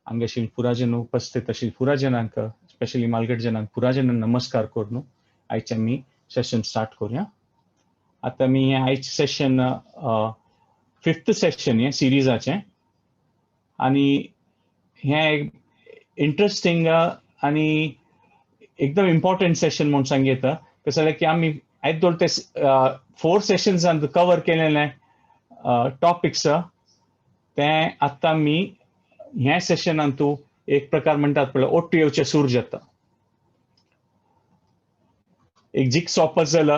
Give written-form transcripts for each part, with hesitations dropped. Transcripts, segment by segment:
हांगाशील पुरा जन उपस्थित आशिल्ले पुरा जनांक, स्पेशली मालगड जनांक पुरा जन नमस्कार करून आयचे आमी सेशन स्टार्ट करूया. आतां आमी हें आयचें सेशन फिफ्थ सेशन हें सिरिजाचें आनी हें इंट्रस्टींग आनी एकदम इम्पॉर्टंट सेशन म्हूण सांग येता. कसं जाल्यार की आमी आयज दोन ते फोर सेशन्सान कवर केलेले टॉपिक्स ते आतां आमी ह्या सेशनान तूं एक प्रकार म्हणटात पळय, ओट्टू येवचें सूर जाता. एक जिगसॉ पझल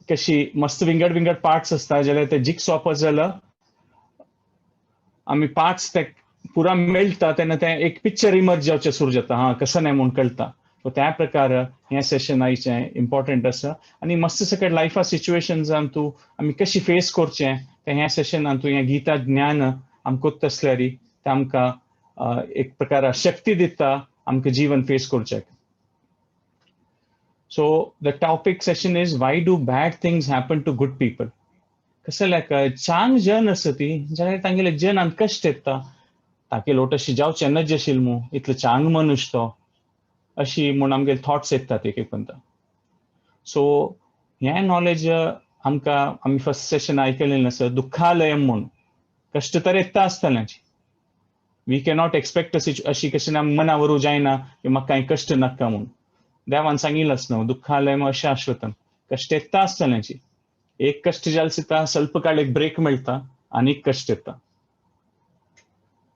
कशी मस्त विंगड विंगड पार्ट्स आसता, जाल्यार ते जिगसॉ पझल आमी पार्ट्स ते पुरा मेळटा तेन्ना तें एक पिक्चर इमर्ज जावचें सुरू जाता. हा, कसं नाही म्हूण कळटा. सो त्या प्रकार हें सेशन आयचें इम्पॉर्टंट आसा आनी मस्त सकट लायफा सिच्युएशन्सान तूं आमी कशी फेस करचें तें ह्या सेशनान तूं हें गीता ज्ञान आमकां आसल्यार तें आमकां एक प्रकार शक्ती दिता आमकां जीवन फेस करच्याक. So the topic session is, why do bad things happen to good people? कसं जाल्यार चांग जन आसा ती जाल्यार तांगेले जनान कश्ट येता, ताके लोट अशी जावचें नज आशिल्लें मू, इतलो चांग मनुष्य तो, अशी म्हूण आमगेले थॉट्स येतात एक एक. सो हें नॉलेज आमकां आमी फर्स्ट सेशन आयकलें आसा, दुःखालयम म्हूण कश्ट तर येता आसतलें. We cannot expect अशी कशी ना मना वरू जायना की म्हाका कांय कश्ट नाका म्हूण. देवान सांगिल्लंच न्हू, दुःखालयम अशाश्वतम, कश्ट येता आसतल्याची. एक कश्ट जालें दिता स्वल्प काळ एक ब्रेक मेळटा आनी कश्ट येता.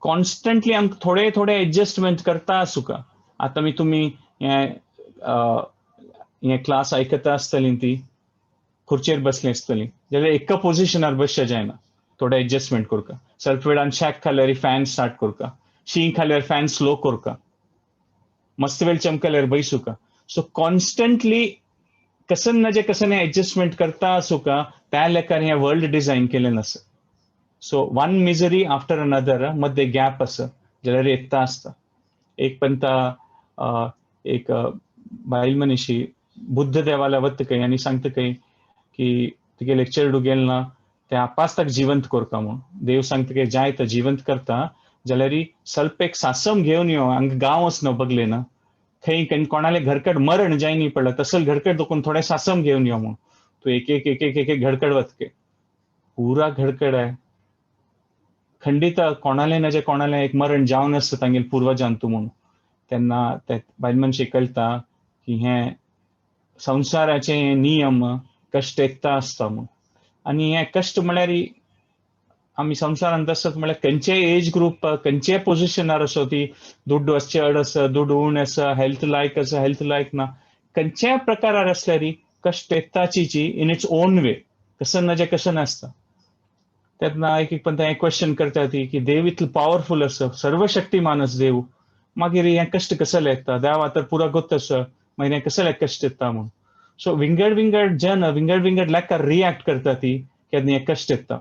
कॉन्स्टंटली आमकां थोडे थोडे एडजस्टमेंट करता आसूका. आतां मी तुमी हें हें क्लास आयकता आसतली, ती खुर्चेर बसली आसतली जाल्यार एका पोजिशनार बसचें जायना. थोडे एडजस्टमेंट करका. स्वल्प वेळान शॅक खाल्यार फॅन स्टार्ट करका, शीं खाल्यार फॅन स्लो करका, मस्त वेळ चमकल्यार बैसुका. सो कॉन्स्टंटली कसन ना जे कसन एडजस्टमेंट करता आसूका. त्या लेखान हें वर्ल्ड डिझायन केलें आसा. So one misery after another मध्ये गॅप आसा जाल्यार येता आसता. एक पंता एक बायल मनीशी बुद्ध देवाला वता खंय आनी सांगता खंय की तुगेले चेडू गेल ना, ते आपास ताका जिवंत करता म्हूण. देव सांगता की जाय तर जिवंत करता, जाल्यार स्वल्प एक सासम घेवन यो. हांगा गांव वच न्हू बगले ना खंय खंय कोणाले घरकड मरण जायनी पडलं तसल घरकड दोकून थोडे सासम घेवन यो म्हूण. तूं एक एक एक एक एक एक घडकड वतके पुरा घडकड आहे खंडीत कोणाले ना जे कोणाले एक मरण जावन आसता तांगेले पुर्वजान तूं म्हूण. तेन्ना ते बायल मनशेक कळटा की हें संवसाराचे हे नियम, कश्ट येता आसता म्हूण. आनी हे कश्ट म्हळ्यार आमी संवसारांत आसत म्हळ्यार खंयचेय एज ग्रूप, खंयचेय पोजिशनार आसो, ती दुड्डू आसचे चड आसा, दुड्डू उणें आसा, हेल्थ लायक आसा, हेल्थ लायक ना, खंयच्याय प्रकारार आसल्यार कश्ट येताची इन इट्स ओन वे, कसं ना जे कसं नासता. तेन्ना एक एक पण ते क्वेश्चन करता ती की देव इतलो पावरफुल आसा, सर्वशक्तिमान आसा देव, मागीर हें कश्ट कसले येता? देवा तर पुरा गोत आसा, मागीर हें कसले कश्ट येता म्हूण. सो विंगड विंगड जन विंगड विंगड लेखार रिएक्ट करता ती केन्ना हें कश्ट येता.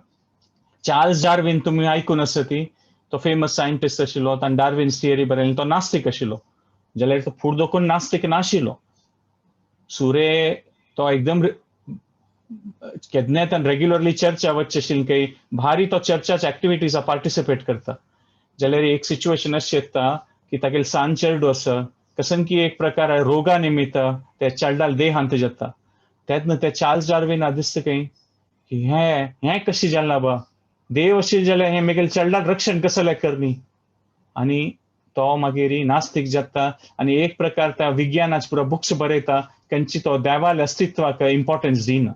चार्ल्स डार्विन तुमी आयकून आसा ती, तो फेमस सायंटिस्ट आशिल्लो. ताणें डार्विन्स थियरी बरयली. तो नास्तीक आशिल्लो जाल्यार तो फूड दोकून नास्तीक नाशिल्लो. सुरे तो एकदम केन्नाय ताणें रेग्युलरली चर्चा वचचे आशिल्लें काही, भारी तो चर्चाच्या एक्टिविटीजा पार्टिसिपेट करता. जाल्यार एक सिच्युएशन अशें येता की तागेले सान चेडू आसा, कसन की एक प्रकार रोगा निमित्त त्या चेडवाल देहांत जाता. तेन्ना ते चार्ल्स डार्विना दिसता खंय की हें हें कशें जालां बा, देव अशें जाल्यार हें मेगेले चेडवाक रक्षण कसलें करनी? आनी तो मागीर नास्तीक जाता आनी एक प्रकार त्या विज्ञानाच पुरो बुक्स बरयता, खंयची तो देवाल्या अस्तित्वाक इम्पॉर्टन्स दिना.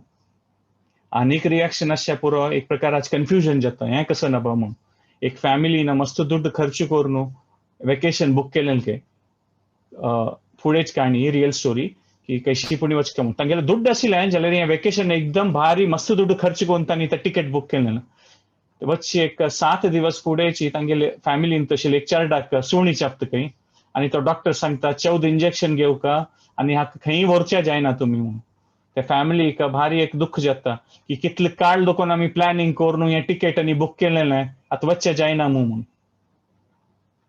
आनीक रिएक्शन आसच्या पुरो एक प्रकाराच कन्फ्युजन जाता, हें कसं ना बा म्हूण. एक फॅमिलीन मस्त दुड्ड खर्च करून वेकेशन बुक केलें के, फुडेच काणी, रियल स्टोरी, की कशी पुणी वचका म्हूण. तांगेले दुड्ड आशिल्लें जाल्यार हें वेकेशन एकदम भारी मस्त दुड्ड खर्च करून तांणी ते टिकेट बुक केलें. वचची एक 7 दिवस फुडेची तांगेले फॅमिलीन तशी एक चेरडाक सुणी चापता खंय आनी तो डॉक्टर सांगता 14 इंजेक्शन घेवका आनी हाका खंय व्हरच्या जायना तुमी म्हूण. त्या फॅमिलीक भारी एक दुःख जाता की कितले काळ दोकून आमी प्लॅनिंग करून हें टिकेट आनी बूक केलेलें, आतां वचचें जायना मू म्हूण.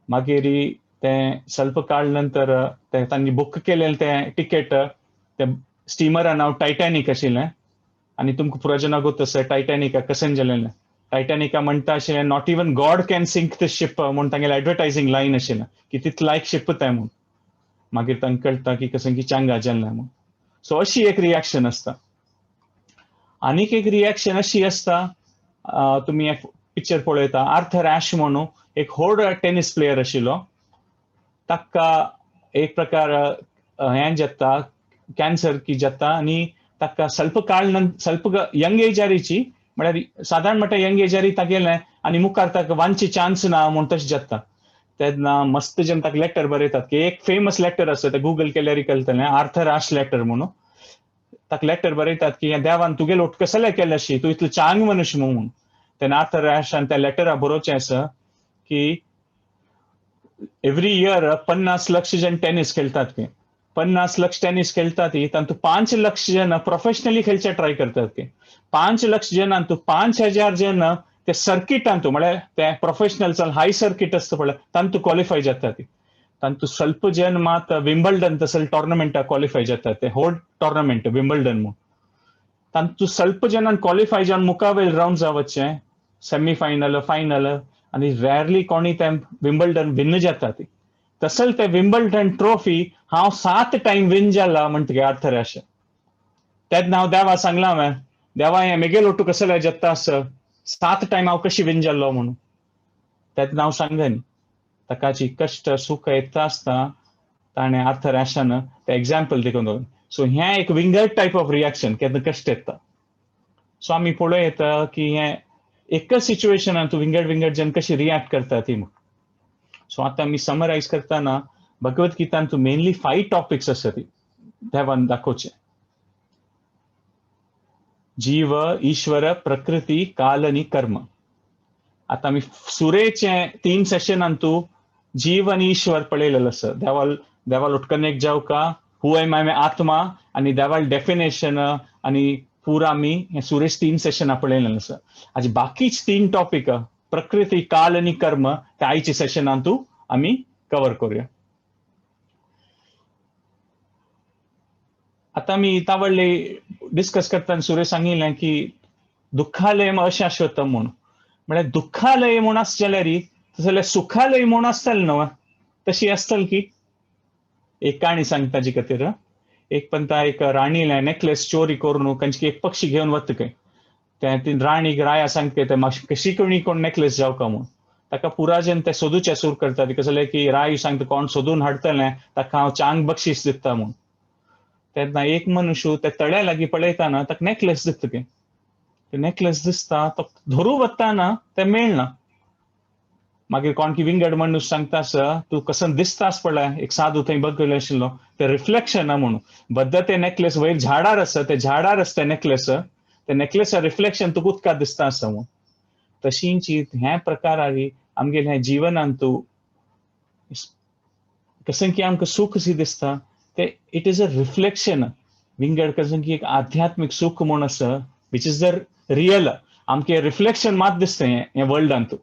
मागीर तें स्वल्प काळ नंतर ते तांणी बूक केलेलें तें टिकेट, ते स्टिमरा नांव टायटॅनीक आशिल्लें आनी तुमकां पुरा जाणां गोत आसा टायटॅनिका कशें जालेलें. टायटॅनिका म्हणटा आशिल्लें not even God can sink the ship म्हूण तांगेलें एडवर्टायजींग लायन आशिल्लें की तितलें लायक शिप तें म्हूण. मागीर तांकां कळटा की कसं की चांगा जालें म्हूण. सो अशी एक रिएक्शन आसता. आनीक एक रिएक्शन अशी आसता, तुमी पिक्चर पळयता, आर्थर ॲश म्हणून एक व्हड टेनीस प्लेयर आशिल्लो. ताका एक प्रकार हें जाता, कॅन्सर की जाता आनी ताका स्वल्प काळ स्वल्प यंग एजारीची म्हळ्यार सादारण म्हणटा यंग एजारी तागेलें आनी मुखार ताका वांची चान्स ना म्हूण तशें जाता. तेन्ना मस्त जन ताका लेटर बरयतात की एक फेमस लेटर आसा, तें गुगल केल्यार कळटलें, आर्थर ॲश लेटर म्हणून. ताका लेटर बरयतात की ह्या देवान तुगेलो उठ कसलें केलें अशी, तूं इतलो चांग मनुष्य म्हणून. तेन्ना आर्थर ॲशान त्या लेटरा बरोवचें आसा की एवरी इयर 50 लक्ष जण टेनीस खेळटात, की 50 लक्ष टेनीस खेळटात, तातूंत 5 लक्ष जण प्रोफेशनली खेळचे ट्राय करतात, की 5 लक्ष जणांतू 5000 जण ते सर्किटांतू म्हळ्यार ते प्रोफेशनल चल हाय सर्किट आसता पळय तांतू क्वॉलिफाय जातात. तांतू स्वल्प जण मात विम्बल्डन तसले टोर्नामेंटाक क्वॉलिफाय जातात, ते व्हड टोर्नामेंट विम्बल्डन म्हूण. तांतू स्वल्प जणांक क्वॉलिफाय जावन मुखावेल रावंड जावचें, सेमीफायनल फायनल, आनी रेरली कोणी ते विम्बल्डन विन जातात. तसल ते विम्बल्डन ट्रॉफी हांव 7 टायम विन जाला म्हणटकीर आर्थर ॲश. तेन्ना हांव देवा सांगलां हांवें, देवा हें मेगेल ओटू कसलें जाता आस, 7 टायम हांव कशी विन जाल्लो म्हणून. तेन्ना हांव सांगता न्ही, ताकाची कश्ट सुख येता आसता ताणें आर्थर ॲशान तें एग्जाम्पल देखून दवरलें. सो हें एक विंगड टायप ऑफ रिएक्शन केन्ना कश्ट येता. सो आमी पळोवं येता की हें एकच सिच्युएशनान तूं विंगड विंगड जन कशी रिएक्ट करता ती. सो आतां आमी समरायज करतना भगवत गीतान तूं मेनली 5 टॉपिक्स आसा ती देवान दाखोवचे, जीव, ईश्वर, प्रकृती, काल आनी कर्म. आतां आमी सुरेचे 3 सेशनान तूं जीव आनी ईश्वर पळयलेलो आसा. देवाल देवाल कनेक्ट जावका, हू एम I आत्मा आनी देवाल डेफिनेशन आनी पुरा आमी हे सुरेश 3 सेशनां पळयलेलें आसा. आनी बाकीच 3 टॉपिक प्रकृती, काल आनी कर्म ते आयच्या सेशनान तूं आमी कवर करूया. आतां आमी तावडले डिस्कस करतना सुरेश सांगिल्लें की दुःखालय अशाश्वतम म्हूण, म्हळ्यार दुःखालय म्हूण आसत जाल्यार जाल्यार सुखालय म्हूण आसतलें न्हू, तशी आसतलें की. एक काणी सांगता ताजे खातीर. एक पंता एक राणीले नेकलेस चोरी करून खंयची एक पक्षी घेवन वता खंय, ते राणीक राया सांगता ते मातशें शिकवणी कोण नेकलेस जावका म्हूण. ताका पुराजन ते सोदूचे सूर करता, कसलें की राय सांगता कोण सोदून हाडटलें ताका हांव चांग बक्षीस दिता म्हूण. तेन्ना एक मनुष्य ते तळ्या लागीं पळयतना ताका नेकलेस दिता खंय, ते नेकलेस दिसता तो धरू वतना ते मेळना. मागीर कोण की विंगड मनुष्य सांगता आसा तूं कसं दिसतास पळय, एक साधू थंय बघिल्लो आशिल्लो ते रिफ्लेक्शन म्हणून बद्द ते नेकलेस वयर झाडार आसा, ते झाडार आसा ते नेकलेस, ते नेकलेसा रिफ्लेक्शन तुका उदकांत दिसता आसा म्हणून. तशींच ह्या प्रकारारी आमगेले ह्या जिवनांत तूं कसं की आमकां सूख शी दिसता ते it is a reflection. विंगड कसं की एक आध्यात्मीक सूख म्हूण आसा which is the real, आमचें रिफ्लेक्शन मात दिसता हें वर्ल्डांत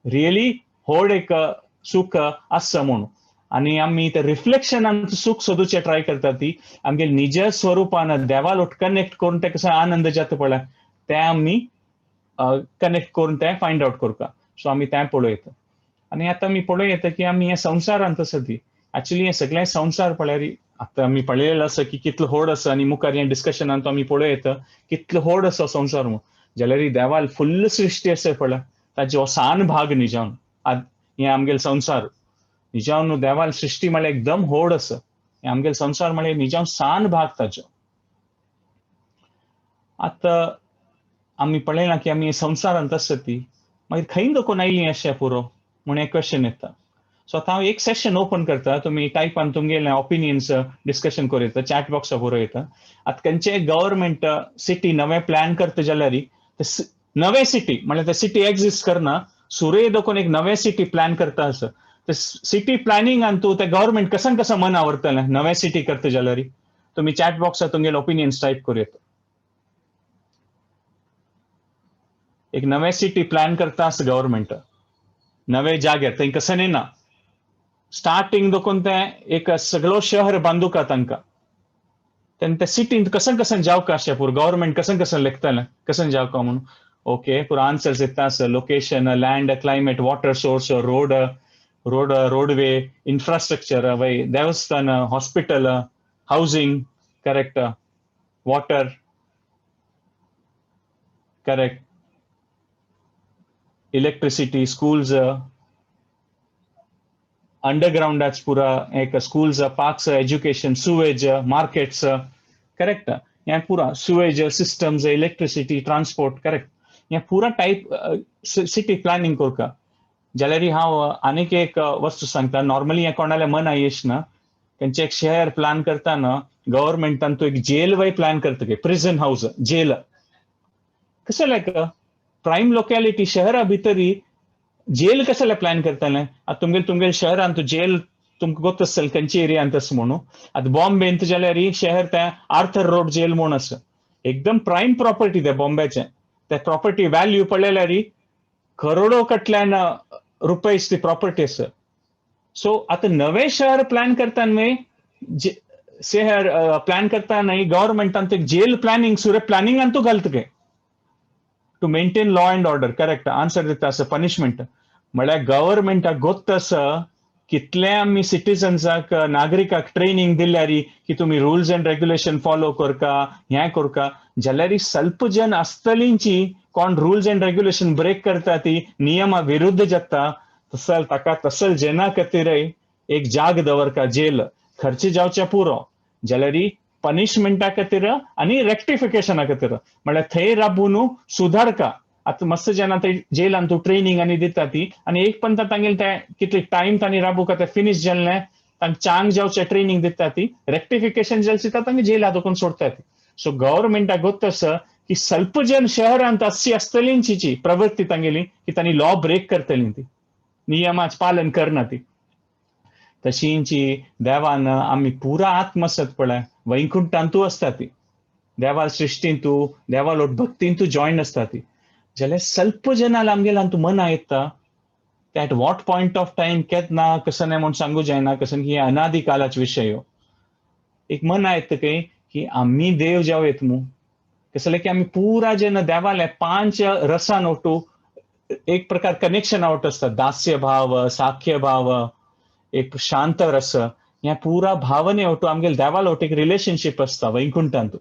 रियली व्हड एक सूख आसा म्हणून. आनी आमी ते रिफ्लेक्शनान सूख सोदूचे ट्राय करता ती आमगे निज स्वरुपान देवाल कनेक्ट करून ते कसो आनंद जाता पळय ते आमी कनेक्ट करून ते फायंड आवट करता. सो आमी तें पळयता. आनी आतां आमी पळोवं की आमी ह्या संवसारांत आसा ती एक्चुली हें सगळें संवसार पळयार आतां आमी पळयलेलें आसा की कितलो व्हड आसा आनी मुखार ह्या डिस्कशनान आमी पळोवं कितलो व्हड आसा संवसार म्हणून. जाल्यार देवाल फुल्ल सृश्टी आसा पळय ताजो सान भाग न्ही जावन हें आमगेलो संवसार निजावन देवाल सृश्टी म्हळ्यार एकदम व्हड आसा, हें आमगेलो संवसार म्हळ्यार निजावन सान भाग ताजो. आतां आमी पळयलां की आमी संवसारांत आसा ती मागीर खंय दखून आयलीं अशें पुरो म्हूण एक क्वेश्चन येता. सो आतां हांव एक सेशन ओपन करता, तुमी टायपान तुमगेले ओपिनियन्स डिस्कशन करूं येता, चॅट बॉक्सा बरोवं येता. आतां खंयचें गव्हर्मेंट सिटी नवें प्लॅन करता जाल्यार नवें सिटी म्हळ्यार ते सिटी एक्झिस्ट करना, सुरे दखून एक नवें सिटी प्लॅन करता आसा. ते सिटी प्लॅनिंगान तूं ते गव्हर्मेंट कसान कसा मन आवरतलें नवें सिटी करता जाल्यार तुमी चॅट बॉक्सार तुमगेले ओपिनियन्स टायप करूं येता. एक नवें सिटी प्लॅन करता आसा गव्हर्मेंट नवे जाग्यार थंय कसं ना स्टार्टींग दखून तें एक सगळो शहर बांदूका तांकां तेन्ना ते सिटींत कसन कसन जावका अशें पुरो गव्हर्मेंट कसन कसन लेखतलें कसन जावका म्हणून. ओके, पुरा आन्सर्स येता आसा. Location, land, climate, water source, road, road, roadway, infrastructure, वय, देवस्थान, hospital, housing, correct, water, correct, electricity, schools, अंडरग्राउंडाच पुरा एक, schools, parks, education, sewage, markets, correct. हें पुरा sewage systems, electricity, transport, correct. हें पुरा टायप सिटी प्लॅनिंग करता. जाल्यार हांव आनीक एक वस्तू सांगता. नॉर्मली हें कोणाल्या मना येश ना. खंयचें एक शहर प्लॅन करतना गव्हर्मेंटान तो एक जेल वय प्लॅन करता, प्रिझन हाऊस, जेल. कशें लायक प्रायम लोकॅलिटी शहरा भितरी जेल कशें प्लॅन करताले? आतां तुमगेले शहरांत जेल तुमकां गोत आसतलें खंयच्या एरियांत आसा म्हणून. आतां बॉम्बेंत जाल्यार शहर तें आर्थर रोड जेल म्हूण आसा. एकदम प्रायम प्रॉपर्टी तें बॉम्बेचें. ते प्रॉपर्टी व्हॅल्यू पळयल्यार करोडो कडल्यान रुपये ती प्रॉपर्टी आसा. सो आतां नवें शहर प्लॅन करता न्हय, शहर प्लॅन करता न्हय, गव्हर्मेंटान ते जेल प्लॅनिंग सुरे प्लॅनिंगान तूं घालता काय to maintain law and order. Correct answer दिता आसा. पनिशमेंट म्हळ्यार गव्हर्मेंटाक गोत्त आसा, कितले आमी सिटीजन्साक, नागरिकाक ट्रेनिंग दिल्यार की तुमी रुल्स अँड रेग्युलेशन फॉलो करका, हें करका, जाल्यार सल्प जन आसतलींची कोण रुल्स अँड रेग्युलेशन ब्रेक करता, ती नियमा विरुद्ध जाता. तसल ताका तसल जना खातीरय एक जाग दवरका, जेल. खर्च जावचे पुरो, जाल्यार पनिशमेंटा खातीर आनी रेक्टिफिकेशना खातीर, म्हळ्यार थंय राबून सुदारका. आतां मस्त जाणां ते जेलान तूं ट्रेनिंग आनी दिता ती आनी एक पंता तांगेले ते कितले टायम तांणी राबूका ते फिनीश जाल्लें, तांकां चांग जावचें ट्रेनिंग दिता ती, रेक्टिफिकेशन जालें दिता, तांकां जेला दोकून सोडटा ती. सो गव्हर्मेंटाक गोत्त आसा की सल्प जन शहरांत अशी आसतलींची प्रवृत्ती तांगेली की तांणी लॉ ब्रेक करतली, ती नियमाच पालन करना ती. तशींची देवान आमी पुरा आत्मसत पळय वैकुंठांतू आसता ती, देवाल सृश्टींतू, देवाल भक्तींतू जॉईन आसता ती. जाल्यार सल्प जनाल आमगेल्यान तूं मना येता, at what point of time, केन्ना कसं नाही म्हणून सांगू जायना, कसं की अनादी कालाच विषय हो. एक मना येता काय की आम्ही देव जाव येत मू. कसं की आम्ही पुरा जेन्ना देवाले पांच रसान ओटू एक प्रकार कनेक्शन आवट असता, दास्य भाव, साख्य भाव, एक शांत रस, ह्या पुरा भावने ओटू आमगेले देवाल ओटू एक रिलेशनशीप असता वैकुंठांत.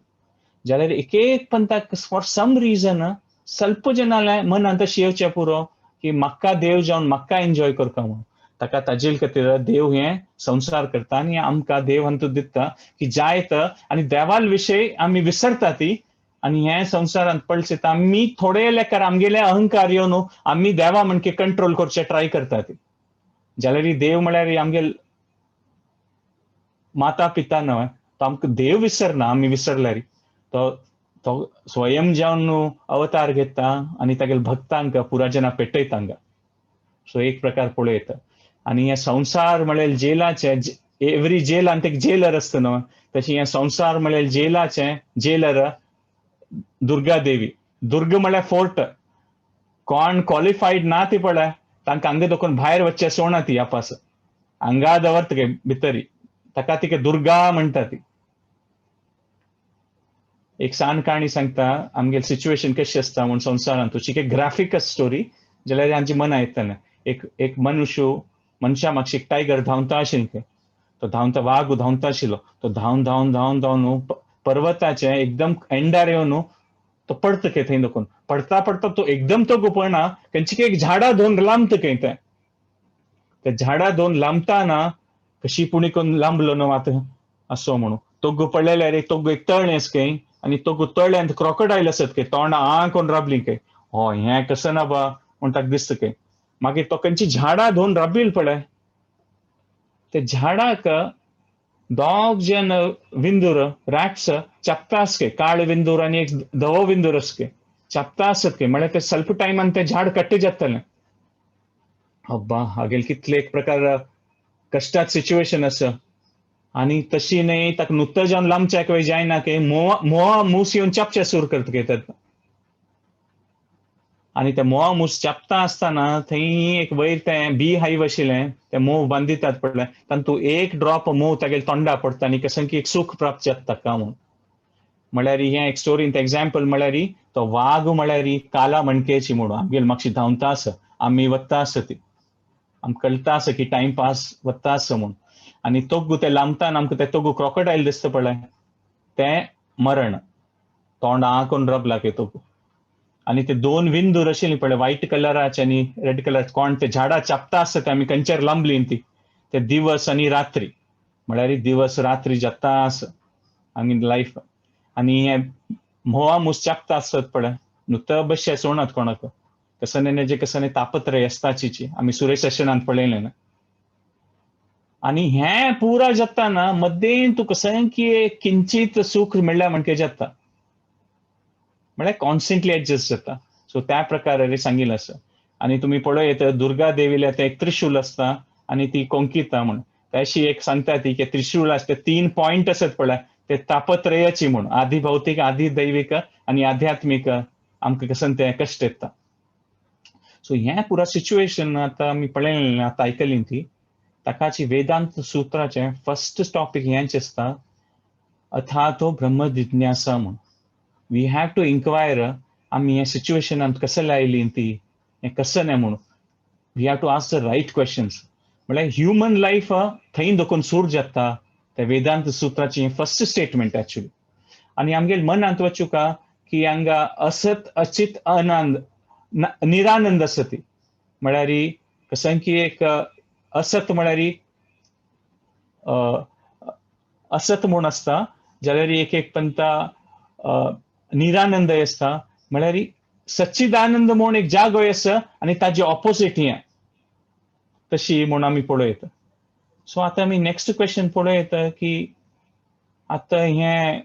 जाल्यार एक एक पंथाक फॉर सम रिजन स्वल्प जनाले मनांत अशी येवचें पुरो की म्हाका देव जावन म्हाका एन्जॉय करता म्हणून. ताका ताजेल खातीर देव हें संसार करता आनी आमकां देव अंतू दिता की जायत आनी देवाल विशय आमी विसरता ती. आनी हे संवसारांत पळयता आमी थोडे लेखार आमगेले अहंकार येवन आमी देवा म्हणके कंट्रोल करचे ट्राय करता ती. जाल्यार देव म्हळ्यार आमगेल माता पिता न्हय, तो आमकां देव विसरना आमी विसरल्यार. तो तो स्वयं जावन अवतार घेता आनी तागेले भक्तांक पुरा जना पेटयता हांगा. सो एक प्रकार पळयता आनी हे संवसार म्हळ्यार जेलाचे, एवरी जेलांत एक जेलर आसता न्हय, तशी हे संवसार म्हळ्यार जेलाचे जेलर दुर्गा देवी. दुर्ग म्हळ्यार फोर्ट. कोण क्वॉलिफाईड ना ती पळय, तांकां हांगा दोकून भायर वचचे सोडना ती. आपास हांगा दवरता गे भितरी, ताका तिका दुर्गा म्हणटा ती. एक सान काणी सांगता आमगेले सिच्युएशन कशी आसता म्हूण संवसारांत. तुची एक ग्राफिक स्टोरी जाल्यार आमची मना येतलें. एक एक मनुष्य, मनशा मागशी एक टायगर धांवता आशिल्लें. तो धांवता, वाग धांवता आशिल्लो. तो धांवन धांवन धांवन धांवन पर्वताचे एकदम एंडार येवन तो पडता के. थंय दोकून पडता पडता तो एकदम तो पडना, खंयची एक झाडा दोन लांबता खंय. तें त्या झाडा दोन लांबताना कशी पुणी कोण लांबलो न्हू आतां असो म्हणून तोगो पडलेले रे. तोगो एक तळें आसा खंय आनी तोगो तळ्यांत क्रोकोडायल आसत खंय, तोंडा आं कोण राबली खंय. हो हें कसं ना बा म्हण ताका दिसता खंय. मागीर तो खंयची झाडां धुवन राबील पळय, ते झाडाक दोग जण विंदूर, रॅट्स चपता आसके. काळे विंदूर आनी एक धवो विंदूर आसके, चपता आसत के. म्हळ्यार ते स्वल्प टायमान ते झाड कट्टे जातलें. अब्बा, हागेल कितले एक प्रकार कश्टात सिच्युएशन आसा. आनी तशी न्हय, ताका नुत्तो जावन लांबच्याक वय जायना की मोवा मोवा मूस येवन चपचे सूर करता घेतात. आनी ते मोवा मूस चपता आसतना थंय एक वयर तें बी हायव आशिल्लें, ते म्होंव बांदितात पळय, तातूंत एक ड्रॉप म्होंव तागेले तोंडा पडटा आनी कसं की एक सूख प्राप्त जाता ताका म्हूण. म्हळ्यार हें एक स्टोरींत एग्जाम्पल म्हळ्यार तो वाग म्हळ्यार काला म्हणकेची म्हणून आमगेर मातशी धांवता आसा, आमी वता आसा, ती आमकां कळटा आसा की टायम पास वता आसा म्हूण. आनी तोग्गू ते लांबतान आमकां ते तोग्गू क्रॉकोडायल दिसता पळय, तें मरण तोंड आ करून रबला के तोग्गू. आनी ते दोन विंदूर आशिल्ली पळय, व्हायट कलराचे आनी रेड कलर, कोण ते झाडां चापता आसता ते आमी खंयचेर लांबली ती, ते दिवस आनी रात्री म्हळ्यार दिवस रात्री जाता आसा आनी लायफ. आनी हे म्होंवा मूस चापता आसत पळय, नुस्तं बशे सोडनात कोणाक, कसने जे कसने तापत्रय आसताची आमी सुरेश सेशनांत पळयलें ना. आनी हें पुरा जाता ना मदें तुका कसंय किंचित सूख मेळ्ळ्या म्हणके जाता, म्हळ्यार कॉन्स्टंटली एडजस्ट जाता. सो त्या प्रकारे सांगिल्लें आसा. आनी तुमी पळयत दुर्गा देवीले तें एक त्रिशूल आसता आनी ती कोंकिता म्हूण, तशी एक सांगता ती की त्रिशूल आसता, तीन पॉयंट आसत पळय, ते तापत्रयाची म्हूण, आदी भौतीक, आदी दैवीक आनी आध्यात्मीक आमकां कसन तें कश्ट येता. सो हें पुरा सिच्युएशन आतां आमी पळयलें, आतां आयकली ती, ताकाची वेदांत सुत्राचें फर्स्ट टॉपीक हेंच आसता, अथातो ब्रह्म जिज्ञासा म्हूण. We have to inquire आमी ह्या सिच्युएशनांत कसं आयली ती, हें कसं न्ही म्हूण. We have to ask the right questions. म्हळ्यार ह्युमन लायफ थंय दोकून सूर जाता त्या वेदांत सुत्राची फर्स्ट स्टेटमेंट एक्चुअली. आनी आमगेर मनांत वचुका की हांगा असत अचित अनंद निरानंद आसा ती, म्हळ्यार कसं की एक असत म्हळ्यार असत म्हूण आसता, जाल्यार एक एक पंता निरानंद आसता, म्हळ्यार सच्चिदानंद म्हूण एक जागो आसा आनी ताजे ऑपोजीट हें तशी म्हूण आमी पळयता. सो आतां आमी नेक्स्ट क्वेश्चन पळयता की आतां हें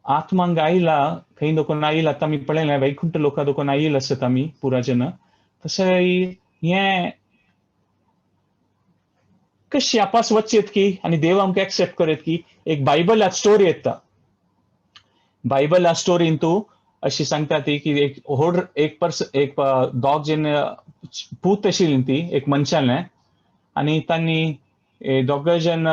आत्मांग आयला खंय दोकून आयला, आतां आमी पळयलें वैकुंठ लोका दोकून आयल आसत आमी पुराजन, तशें हें कशी आपास वचयेत की आनी देव आमकां एक्सेप्ट करत की. एक बायबलात स्टोरी येता, बायबला स्टोरीन तूं अशी सांगता ती की एक होड एक पर्स एक दोग जेन पूत आशिल्ली ती एक मनशालें, आनी तांणी दोग जण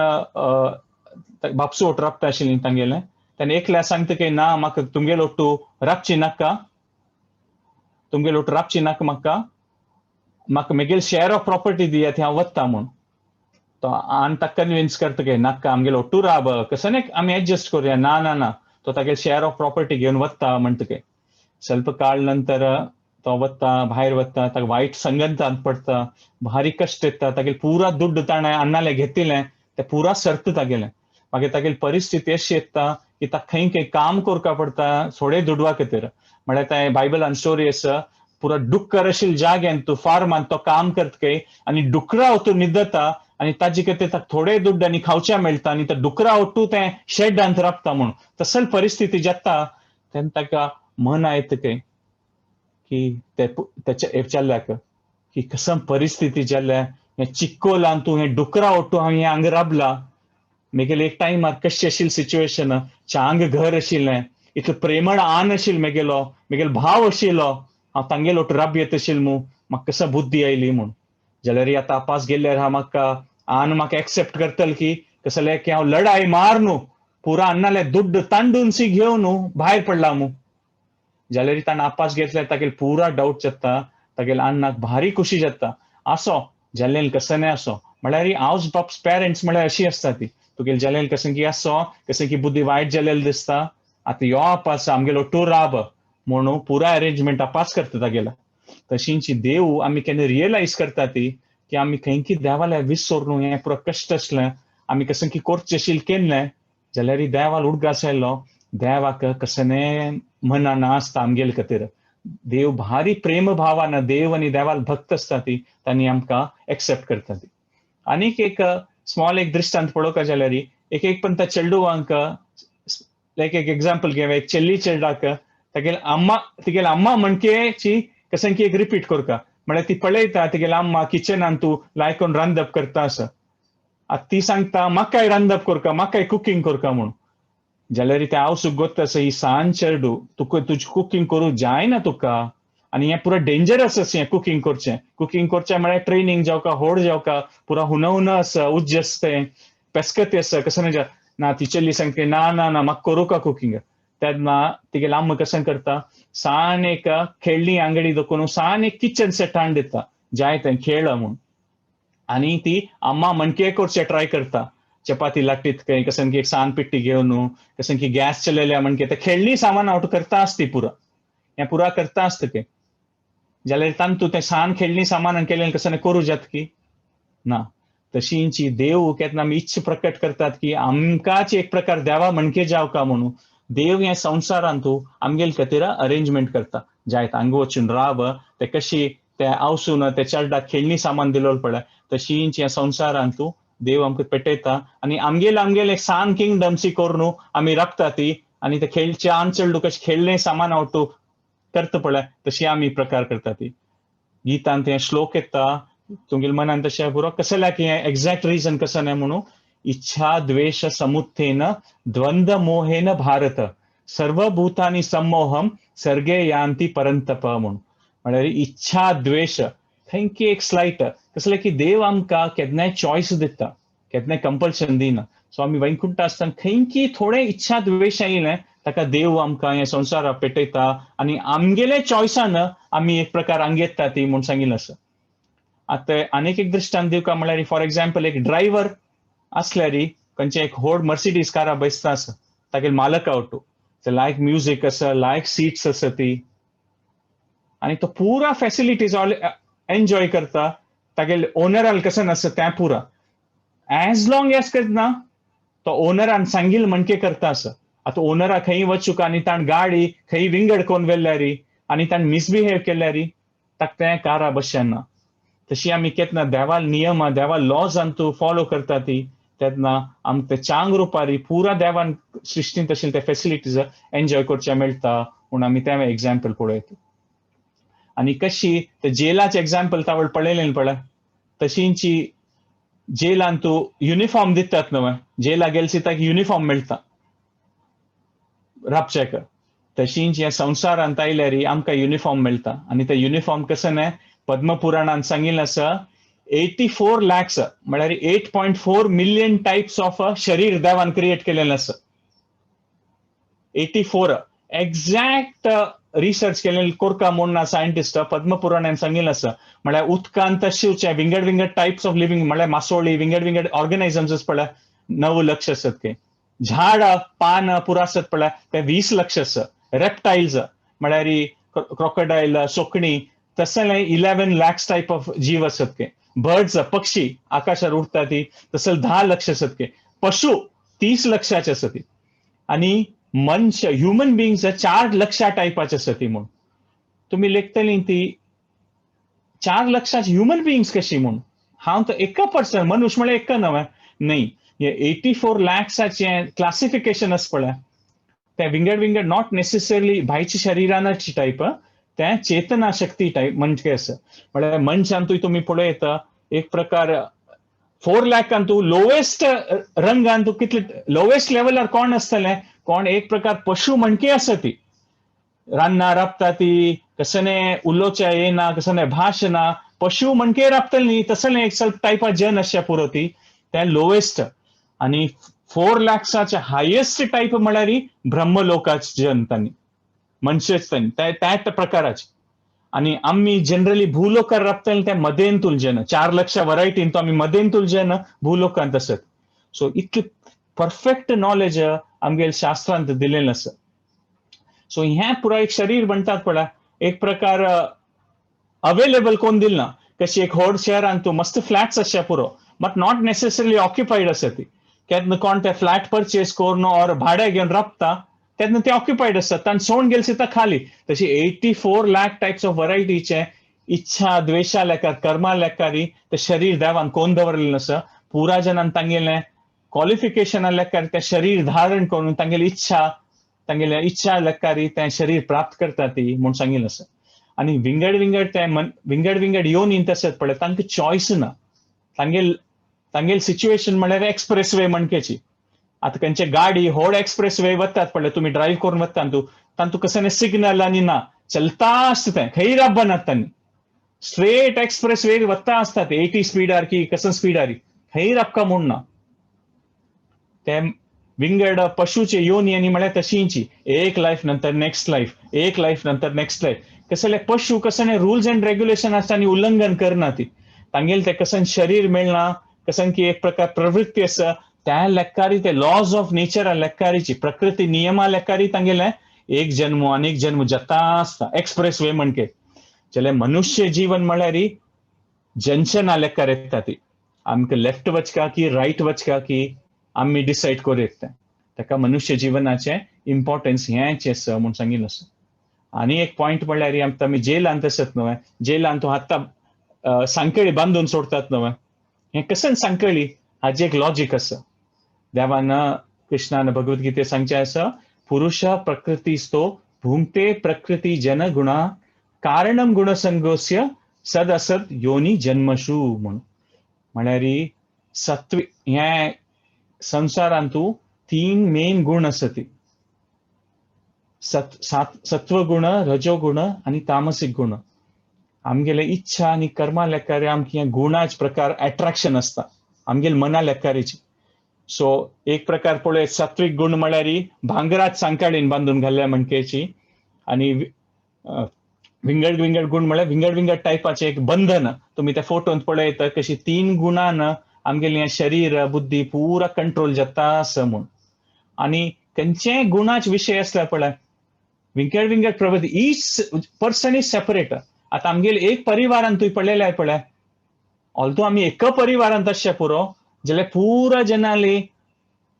बापसू ओट राबता आशिल्ली तांगेलें. तांणी एकल्या सांगता की ना म्हाका तुमगेलो ओट्टू राबची नाका, तुमगेलो ओट्टू राबची नाका, म्हाका म्हाका म्हगेल शेअर ऑफ प्रॉपर्टी दियात, हांव वता म्हूण. तो आनी ताका कन्विन्स करता की नाका आमगेलो ओट्टू राब, कसं न्ही आमी एडजस्ट करुया, ना ना ना, तो तागेल शेअर ऑफ प्रॉपर्टी घेवन वता म्हणटकीर ಸ್ವಲ್ಪ काळ नंतर तो वता, भायर वता, ताका वायट संगतांत पडटा, भारी कश्ट येता, तागेल पुरा दुड्ड ताणें अण्णाले घेतिल्लें ते पुरा सर्त तागेलें. मागीर तागेली परिस्थिती अशी येता की ताका खंय खंय काम करपा पडटा थोडे दुडवा खातीर. म्हळ्यार तें बायबलान स्टोरी आसा, पुरा डुक्कर आशिल्ले जाग्यान तूं फार्मान तो काम करता खंय आनी डुकरा वतून न्हिदता आनी ताजे खातीर ताका थोडे दुड्ड आनी खावच्या मेळटा आनी त्या डुकरा वटू तें शेडांत राबता म्हूण. तसल परिस्थिती जाता तेन्ना ताका मन येता खंय की ते तेच्या चल्याक की कसम परिस्थिती जाल्या, हें चिक्कोलान तूं हें डुकरा वटू हांव हें हांगा राबला, मेगेले एक टायमार कशें आशिल्लें सिच्युएशन, चांग घर आशिल्लें, इतलो प्रेमळ आन आशिल्लो मेगेलो, मेगेलो भाव आशिल्लो, हांव तांगेलो राब येत आशिल्लो मू, म्हाका कसो बुद्धी आयली म्हूण. जाल्यार आतां आपास गेल्यार हांव म्हाका आन म्हाका एक्सेप्ट करतलो की कसलें की हांव लढाय मार न्हू, पुरा अन्नाले दुड्ड तांडून सी घेवन न्हू भायर पडला मू. जाल्यार ताणें आपास घेतल्यार तागेले पुरा डावट जाता, तागेले अन्नाक भारी खुशी जाता, आसो जाल्लें कसं न्ही आसो. म्हळ्यार हांव बाप्स पेरंट्स म्हळ्यार अशी आसता ती, तुगेले जाल्लें कसं की आसो, कसं की बुद्धी वायट जाल्लें दिसता, आतां यो आपास आमगेलो टूर राब म्हणून पुरा अरेंजमेंट आपास करता तागेलो. तशींची देव आमी केन्ना रियलायज करता ती की आमी खंय की देवाल्या विसरून हें पुरो कश्ट आसलें, आमी कसं की करचें आशिल्लें केल्लें, जाल्यार देवाल उडगास आयलो, देवाक कसने मनान आसता आमगेले खातीर. देव भारी प्रेम भावान देव आनी देवाल भक्त आसता ती, तांणी आमकां एक्सेप्ट करता ती. आनीक एक स्मॉल एक दृश्टांत पळोवपाक जाल्यार एक एक पण त्या चेडवांक लायक एक एग्जाम्पल घेवया, एक चेल्ली चेडवाक तागेले अम्मा, तिगेले अम्मा म्हणकेची कसं की एक रिपीट करता, म्हळ्यार ती पळयता तिगेले अम्मा किचनान तूं लायकून रांदप करता आसा, आतां ती सांगता म्हाकाय रांदप करका, म्हाकाय कुकींग करका म्हूण. जाल्यार तें आवसूक गोत्ता आसा ही सान चेडू, तुका तुजें कुकींग करूंक जायना तुका, आनी हें पुरा डेंजरस आसा हें कुकींग करचें. कुकींग करचें म्हळ्यार ट्रेनींग जावका, होड जावका, पुरा हुना हुना आसा, उज्ज आसा, तें पेस्कती आसा, कसं. ना ती चली सांगता ना ना ना म्हाका करूका कुकींग. तेन्ना तिगेले अम्मा कशें करता, सान एक खेळणी आंगडी दखून सान एक किचन सेट हाडून दिता, जाय तें खेळ म्हूण. आनी ती अम्मा म्हणके करचें ट्राय करता, चपाती लाटीत खंय कशें की एक सान पिट्टी घेवन कशें की गॅस चलयल्या म्हणके ते खेळणी सामान आवट करता आसती पुरा हें पुरा करता आसता ते. जाल्यार तांतू तें सान खेळणी सामान केलें कशें करूं जाता की ना. तशींची देव केन्ना आमी इच्छा प्रकट करतात की आमकांच एक प्रकार देवा म्हणके जावका म्हणून देव हे संवसारांतू आमगेले खातीर अरेंजमेंट करता. जायत हांगा वचून राव, ते कशी ते आवसून ते चेरडाक खेळणी सामान दिलोल पळय, तशींच ह्या संवसारांतू देव आमकां पेटयता आनी आमगेले आमगेले एक सान किंगडम्सी करून आमी राबता ती. आनी ते खेळचे आन चेडू कशें खेळणे सामान आवटू करता पळय तशी आमी प्रकार करता ती. गीतांत हें श्लोक येता तुमगेले मनान तशें पुरो कसलें की हें एग्जॅक्ट रिजन कसं न्हय म्हणून, इच्छा द्वेष समुत्थेन द्वंद्व मोहेन भारत सर्वभूतानि सम्मोहम सर्गे यांती परंतप म्हणून. म्हळ्यार इच्छा द्वेष थंय एक स्लायट कसलें की देव आमकां केन्नाय चॉयस दिता, केन्नाय कंपल्शन दिना. सो आमी वैकुंठ आसतना खंयकी थोडें इच्छा द्वेष आयलें ताका देव आमकां हे संवसारा पेटयता आनी आमगेले चॉयसान आमी एक प्रकार अंगेता ती म्हूण सांगिल्लें आसा. आतां आनीक एक दृश्टांत दिवका म्हळ्यार फॉर एग्जाम्पल एक ड्रायव्हर आसल्यार खंयचे एक व्हड मर्सिडीज कारा बसता आसा, तागेले मालक आवटो लायक म्युजीक आसा, लायक सीट्स आसा ती, आनी तो पुरा फेसिलिटीज ऑल एन्जॉय करता. तागेले ओनराल कसं नासता तें पुरा एज लॉंग एज करतना तो ओनरान सांगील म्हणके करता आसा. आतां ओनरा खंय वचूक आनी ताण गाडी खंय विंगड कोन व्हेल्यारी आनी ताण मिसबिहेव केल्यारी ताका तें कारा बशें ना. तशी आमी केन्ना देवाल नियम देवाल लॉज तूं फॉलो करता ती तेन्ना आमकां ते चांग रुपारी पुरा देवान सृश्टींत आशिल्ले ते फेसिलिटीज एन्जॉय करचे मेळटा म्हूण आमी तें एग्जाम्पल पळयता. आनी कशी ते जेलाचे एग्जाम्पल तावळ पळयलें पळय, तशींची जेलान तूं युनिफॉर्म दितात न्हय, जेला गेल ताका युनिफॉर्म मेळटा राबच्याक. तशींच ह्या संवसारांत आयल्यार आमकां युनिफॉर्म मेळटा. आनी ते युनिफॉर्म कसं न्हय, पद्मपुराणान सांगिल्लें आसा 84 लॅक्स म्हळ्यार 8.4 मिलियन टायप्स ऑफ शरीर देवान क्रिएट केलेलें आसा. 84 एक्झॅक्ट रिसर्च केलेले कोरका म्हूण सायंटिस्ट पद्मपुराणान सांगिल्लें आसा. म्हळ्यार उदकांत तशेंच विंगड विंगड टायप्स ऑफ लिव्हिंग म्हळ्यार मासोळी विंगड विंगड ऑर्गनायझम्स पळय 9 लक्ष आसत ते, झाड पान पुरा आसत पळय ते 20 लक्ष आसा, रेप्टायल्स म्हळ्यार क्रोकोडायल सोकणी तसलें 11 लॅक्स टायप ऑफ जीव आसत ते, बर्ड्स पक्षी आकाशार उडटा ती तसले 10 लक्ष आसत ते, पशु 30 लक्षाचे आसत ती, आनी मनश ह्युमन बिंग्स 4 लक्षा टायपाचे आसत ती. म्हूण तुमी लेखतली ती 4 लक्षाचे ह्युमन बिंग्स कशी म्हूण, हांव तर एका पर्सन मनुष्य म्हळ्यार एका न्हय न्ही, हे 84 लॅक्साचे क्लासिफिकेशन आसा पळय ते विंगड विंगड not necessarily भायच्या शरिरानाची टायप, ते चेतना शक्ती टायप म्हणजे आसा. म्हळ्यार मनशांतूय तुमी पळयता एक प्रकार 4 लॅकान तूं लोवेस्ट रंगान तूं कितले लोवेस्ट लेवलार कोण आसतलें, कोण एक प्रकार पशु म्हणके आसा ती, रान्ना राबता ती, कसने उलोवच्या येना, कसने भाश ना, पशु म्हणके राबतले न्ही तसलें एक सेल्फ टायपा जन आसच्या पुरो ती ते लोवेस्ट. आनी 4 लॅक्साचे हायेस्ट टायप म्हळ्यार ब्रह्मलोकाचे जन तांणी मनशेच तांणी त्या प्रकाराचे. आनी आमी जनरली भूलोकार राबतले ते मदेंतूल जन 4 लक्ष वरायटीन तो आमी मदेंतूल जन भूलोकांत आसत. सो इतले परफेक्ट नॉलेज आमगेले शास्त्रांत दिलेलें आसा. सो हें पुराय एक शरीर म्हणटात पळय एक प्रकार अवेलेबल कोण दिल ना, कशी एक व्हड शहरांत तूं मस्त फ्लॅट्स आसच्या पुरो बट not necessarily occupied आसा ती, केन्ना कोण ते फ्लॅट परचेस करून ऑर भाडें घेवन राबता तेन्ना ते ऑक्युपायड आसतात, तांणी सोडून गेले सुद्दां खाली. तशी 84 लॅक टायप्स ऑफ वरायटीचे इच्छा द्वेशा लेखार कर्मा लेखारी ते शरीर देवान कोण दवरलेलें आसा. पुरा जनान तांगेलें क्वॉलिफिकेशना लेखार तें शरीर धारण करून तांगेली इच्छा तांगेल्या इच्छा लेखारी तें शरीर प्राप्त करता ती म्हूण सांगिल्लें आसा. आनी विंगड विंगड ते विंगड विंगड योनींत आसत पळय तांकां चॉयस ना, तांगेल तांगेल सिच्युएशन म्हळ्यार एक्सप्रेस वे म्हणकेची. आतां खंयचे गाडी व्हड एक्सप्रेस वे वतात पळय तुमी ड्रायव्ह करून वता तांतू तांतू कसलें सिग्नल आनी ना, चलता आसता तें खंय राबनात तांणी, स्ट्रेट एक्सप्रेस वे वता आसता ते 80 स्पिडार की कसं स्पिडार खंय राबका म्हूण ना. ते विंगड पशुचे योनी आनी म्हळ्यार तशींची एक लायफ नंतर नेक्स्ट लायफ, एक लायफ नंतर नेक्स्ट लायफ. कसले पशु कसले रुल्स अँड रेग्युलेशन आसता आनी उल्लंघन करना ती, तांगेले ते कसन शरीर मेळना, कसन की एक प्रकार प्रवृत्ती आसा त्या लेक्कारी, ते लॉज ऑफ नेचर लेक्कारीची प्रकृती नियमा लेक्कारी तांगेले एक जन्म अनेक जन्म जाता आसता. एक्सप्रेस वे म्हणके जाल्यार मनुष्य जीवन म्हळ्यार जंक्शना लेक्कार येता ती, आमकां लेफ्ट वचका की रायट वचका की आमी डिसायड करूं येता. ताका मनुष्य जिवनाचें इम्पॉर्टन्स हेंच आसा म्हूण सांगिल्लें आसा. आनी एक पॉयंट म्हणल्यार आमकां आमी जेलांत आसत न्हय, जेलांत तूं आतां सांकळी बांदून सोडतात न्हय, हें कसन सांकळी हाजें एक लॉजीक आसा. देवान कृष्णान भगवत गीते सांगचें आसा, पुरुष प्रकृतीस्थो भुंक्ते प्रकृती जन गुणा कारणम गुणसंगोस्य सद असद योनी जन्मशु म्हूण. म्हळ्यार सत्व हें संवसारांतू तीन मेन गुण आसा ती, सत्वगुण, रजोगुण आनी तामसिक गुण. आमगेले इच्छा आनी कर्मा लेखारी आमकां हे गुणाच प्रकार एट्रॅक्शन आसता आमगेले मना लेखारीची. सो एक प्रकार पळय सात्विक गुण म्हळ्यार भांगरात सांकाळीन बांदून घाल्ल्या म्हणकेची, आनी विंगड विंगड गुण म्हळ्यार विंगड विंगड टायपाचे एक बंधन. तुमी त्या फोटोंत पळयता कशी तीन गुणान आमगेलें हें शरीर बुद्धी पुरा कंट्रोल जाता आसा म्हूण. आनी खंयचेय गुणाच विशय आसल्यार पळय विंगड विंगड प्रवृत्ती, ईच पर्सन is separate. आतां आमगेले एक परिवारान तुवें पळयल्यार पळय, ऑल्दो आमी एका परिवारांत आसचे पुरो जाल्यार पुरा जनाली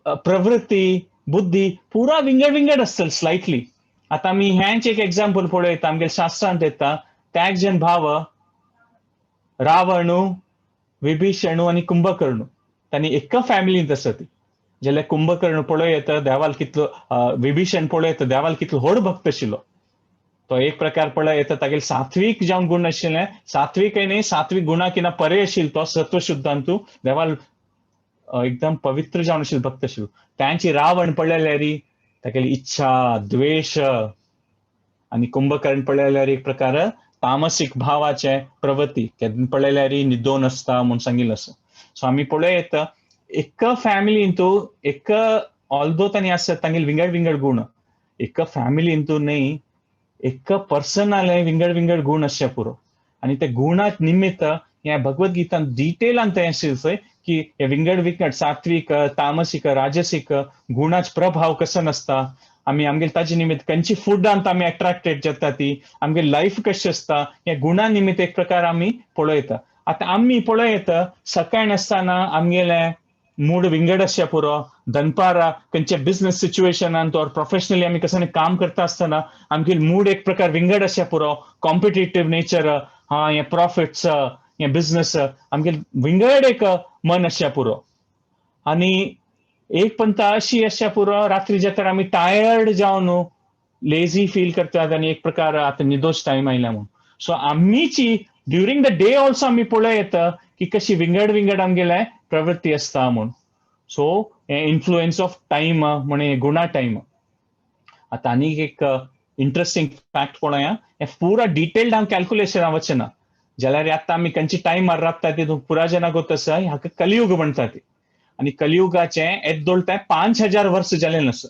प्रवृत्ती बुद्धी पुरा विंगड विंगड आसतली स्लायटली. आतां आमी हेंच एक एग्जाम्पल पळयता, आमगेले शास्त्रांत येता त्याग जन भाव रावणू, विभीषणू आनी कुंभकर्णू, तांणी एका फॅमिलींत आसा ती. जाल्यार कुंभकर्ण पळय येता देवाल कितलो, विभीषण पळय येता देवाल कितलो व्हड भक्त आशिल्लो तो. एक प्रकार पळय येता तागेले सात्वीक जावन गुण आशिल्ले, सात्वीकय न्ही, सात्वीक गुणा किना परे आशिल्लो तो, सत्वशुद्धांतू देवाल एकदम पवित्र जावन आशिल्लो भक्त आशिल्लो. तांची रावण पळयल्यार तागेली इच्छा द्वेश, आनी कुंभकर्ण पळयल्यार एक प्रकार तामसीक भावाचे प्रवृत्ती, केन्ना पळयल्यार न्हिदोन आसता म्हूण सांगिल्लें आसा. सो आमी पळय येता एका फॅमिलींतू एक ऑल्दो तांणी आसत तांगेले विंगड विंगड गुण, एका फॅमिलींतू न्ही एका पर्सनाले विंगड विंगड गुण आसचे पुरो. आनी ते गुणा निमित्त ह्या भगवत गीतान डिटेलान तें आशिल्लें की हे विंगड विंगड सात्वीक तामसीक राजसीक गुणाच प्रभाव कसो नासता, आमी आमगेले ताजे निमित्त खंयची फुडांत आमी अट्रॅक्टेड जाता ती, आमगे लायफ कशें आसता, ह्या गुणा निमित्त एक प्रकार आमी पळयता. आतां आमी पळयता सकाळी आसतना आमगेले मूड विंगड आसचे पुरो, दनपारा खंयच्या बिझनस सिच्युएशनान ऑर प्रोफेशनली आमी कसो काम करता आसतना आमगे मूड एक प्रकार विंगड आसचे पुरो, कॉम्पिटेटीव नेचर, हा हे प्रॉफिट्स, हे बिझनस, आमगे विंगड एक मन आसचे पुरो. आनी एक पंता अशी आसच्या पुरो रात्री जाता आमी टायर्ड जावन लेझी फील करतात आनी एक प्रकार आतां निदोच टायम आयला म्हूण. सो आमीची ड्युरींग the day also आमी पळय येता की कशी विंगड विंगड आमगेले प्रवृत्ती आसता म्हूण. सो हे इन्फ्लुएन्स ऑफ टायम म्हण गुणा टायम. आतां आनीक एक इंट्रस्टींग फॅक्ट पळोवया, हें पुरा डिटेल्ड हांव कॅल्कुलेशना वचना जाल्यार आतां आमी खंयची टायमार राबता तितून पुरा जना गोत आसा, हाका कलियुग म्हणटा ती. आनी कलियुगाचें येद्दोळ तें 5000 वर्स जालें आसा.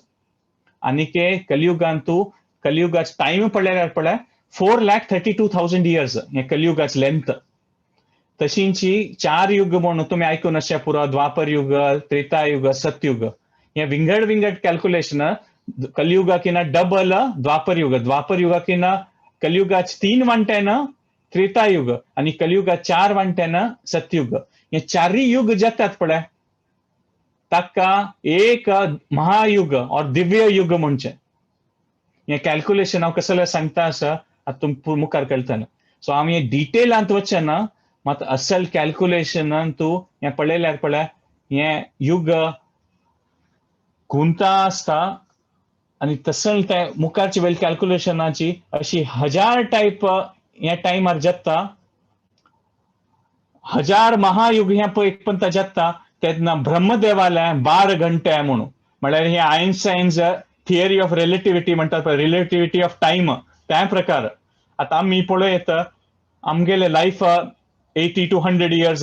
आनी के कलियुगांतू कलियुगाचे टायम पळयल्यार पळय 4,32,000 इयर्स हें कलियुगाचे लेंथ. तशींची चार युग म्हणून तुमी आयकून आसचे पुरो, द्वापर युग, त्रेतायुग, सतयुग, हे विंगड विंगड कॅल्कुलेशन. कलियुगाकिना डबल द्वापर युग, द्वापर युगाकिना कलियुगाचे 3 वांट्यान त्रेतायुग, आनी कलियुगा 4 वांट्यान सतयुग. हे चारय युग जातात पळय ताका एक महायुग और दिव्य युग म्हणचें. हें कॅल्कुलेशन हांव कसलें सांगता आसा आतां तुमकां मुखार कळटलें. सो आमी डिटेलांत वचना, मात असल कॅल्कुलेशनान तूं हें पळयल्यार पळय हें युग घुंवता आसता आनी तसले ते मुखारची वयली कॅल्कुलेशनाची अशी 1000 टायप ह्या टायमार जाता, 1000 महायुग ह्या पळय एक जाता तेन्ना ब्रह्मदेवाले 12 घंटे म्हणून. म्हळ्यार हे आयन्स्टायन्स थियरी ऑफ रिलेटिविटी म्हणटात पळय, रिलेटिविटी ऑफ टायम, त्या प्रकार. आतां आमी पळयत आमगेले लायफ 80 to 100 years,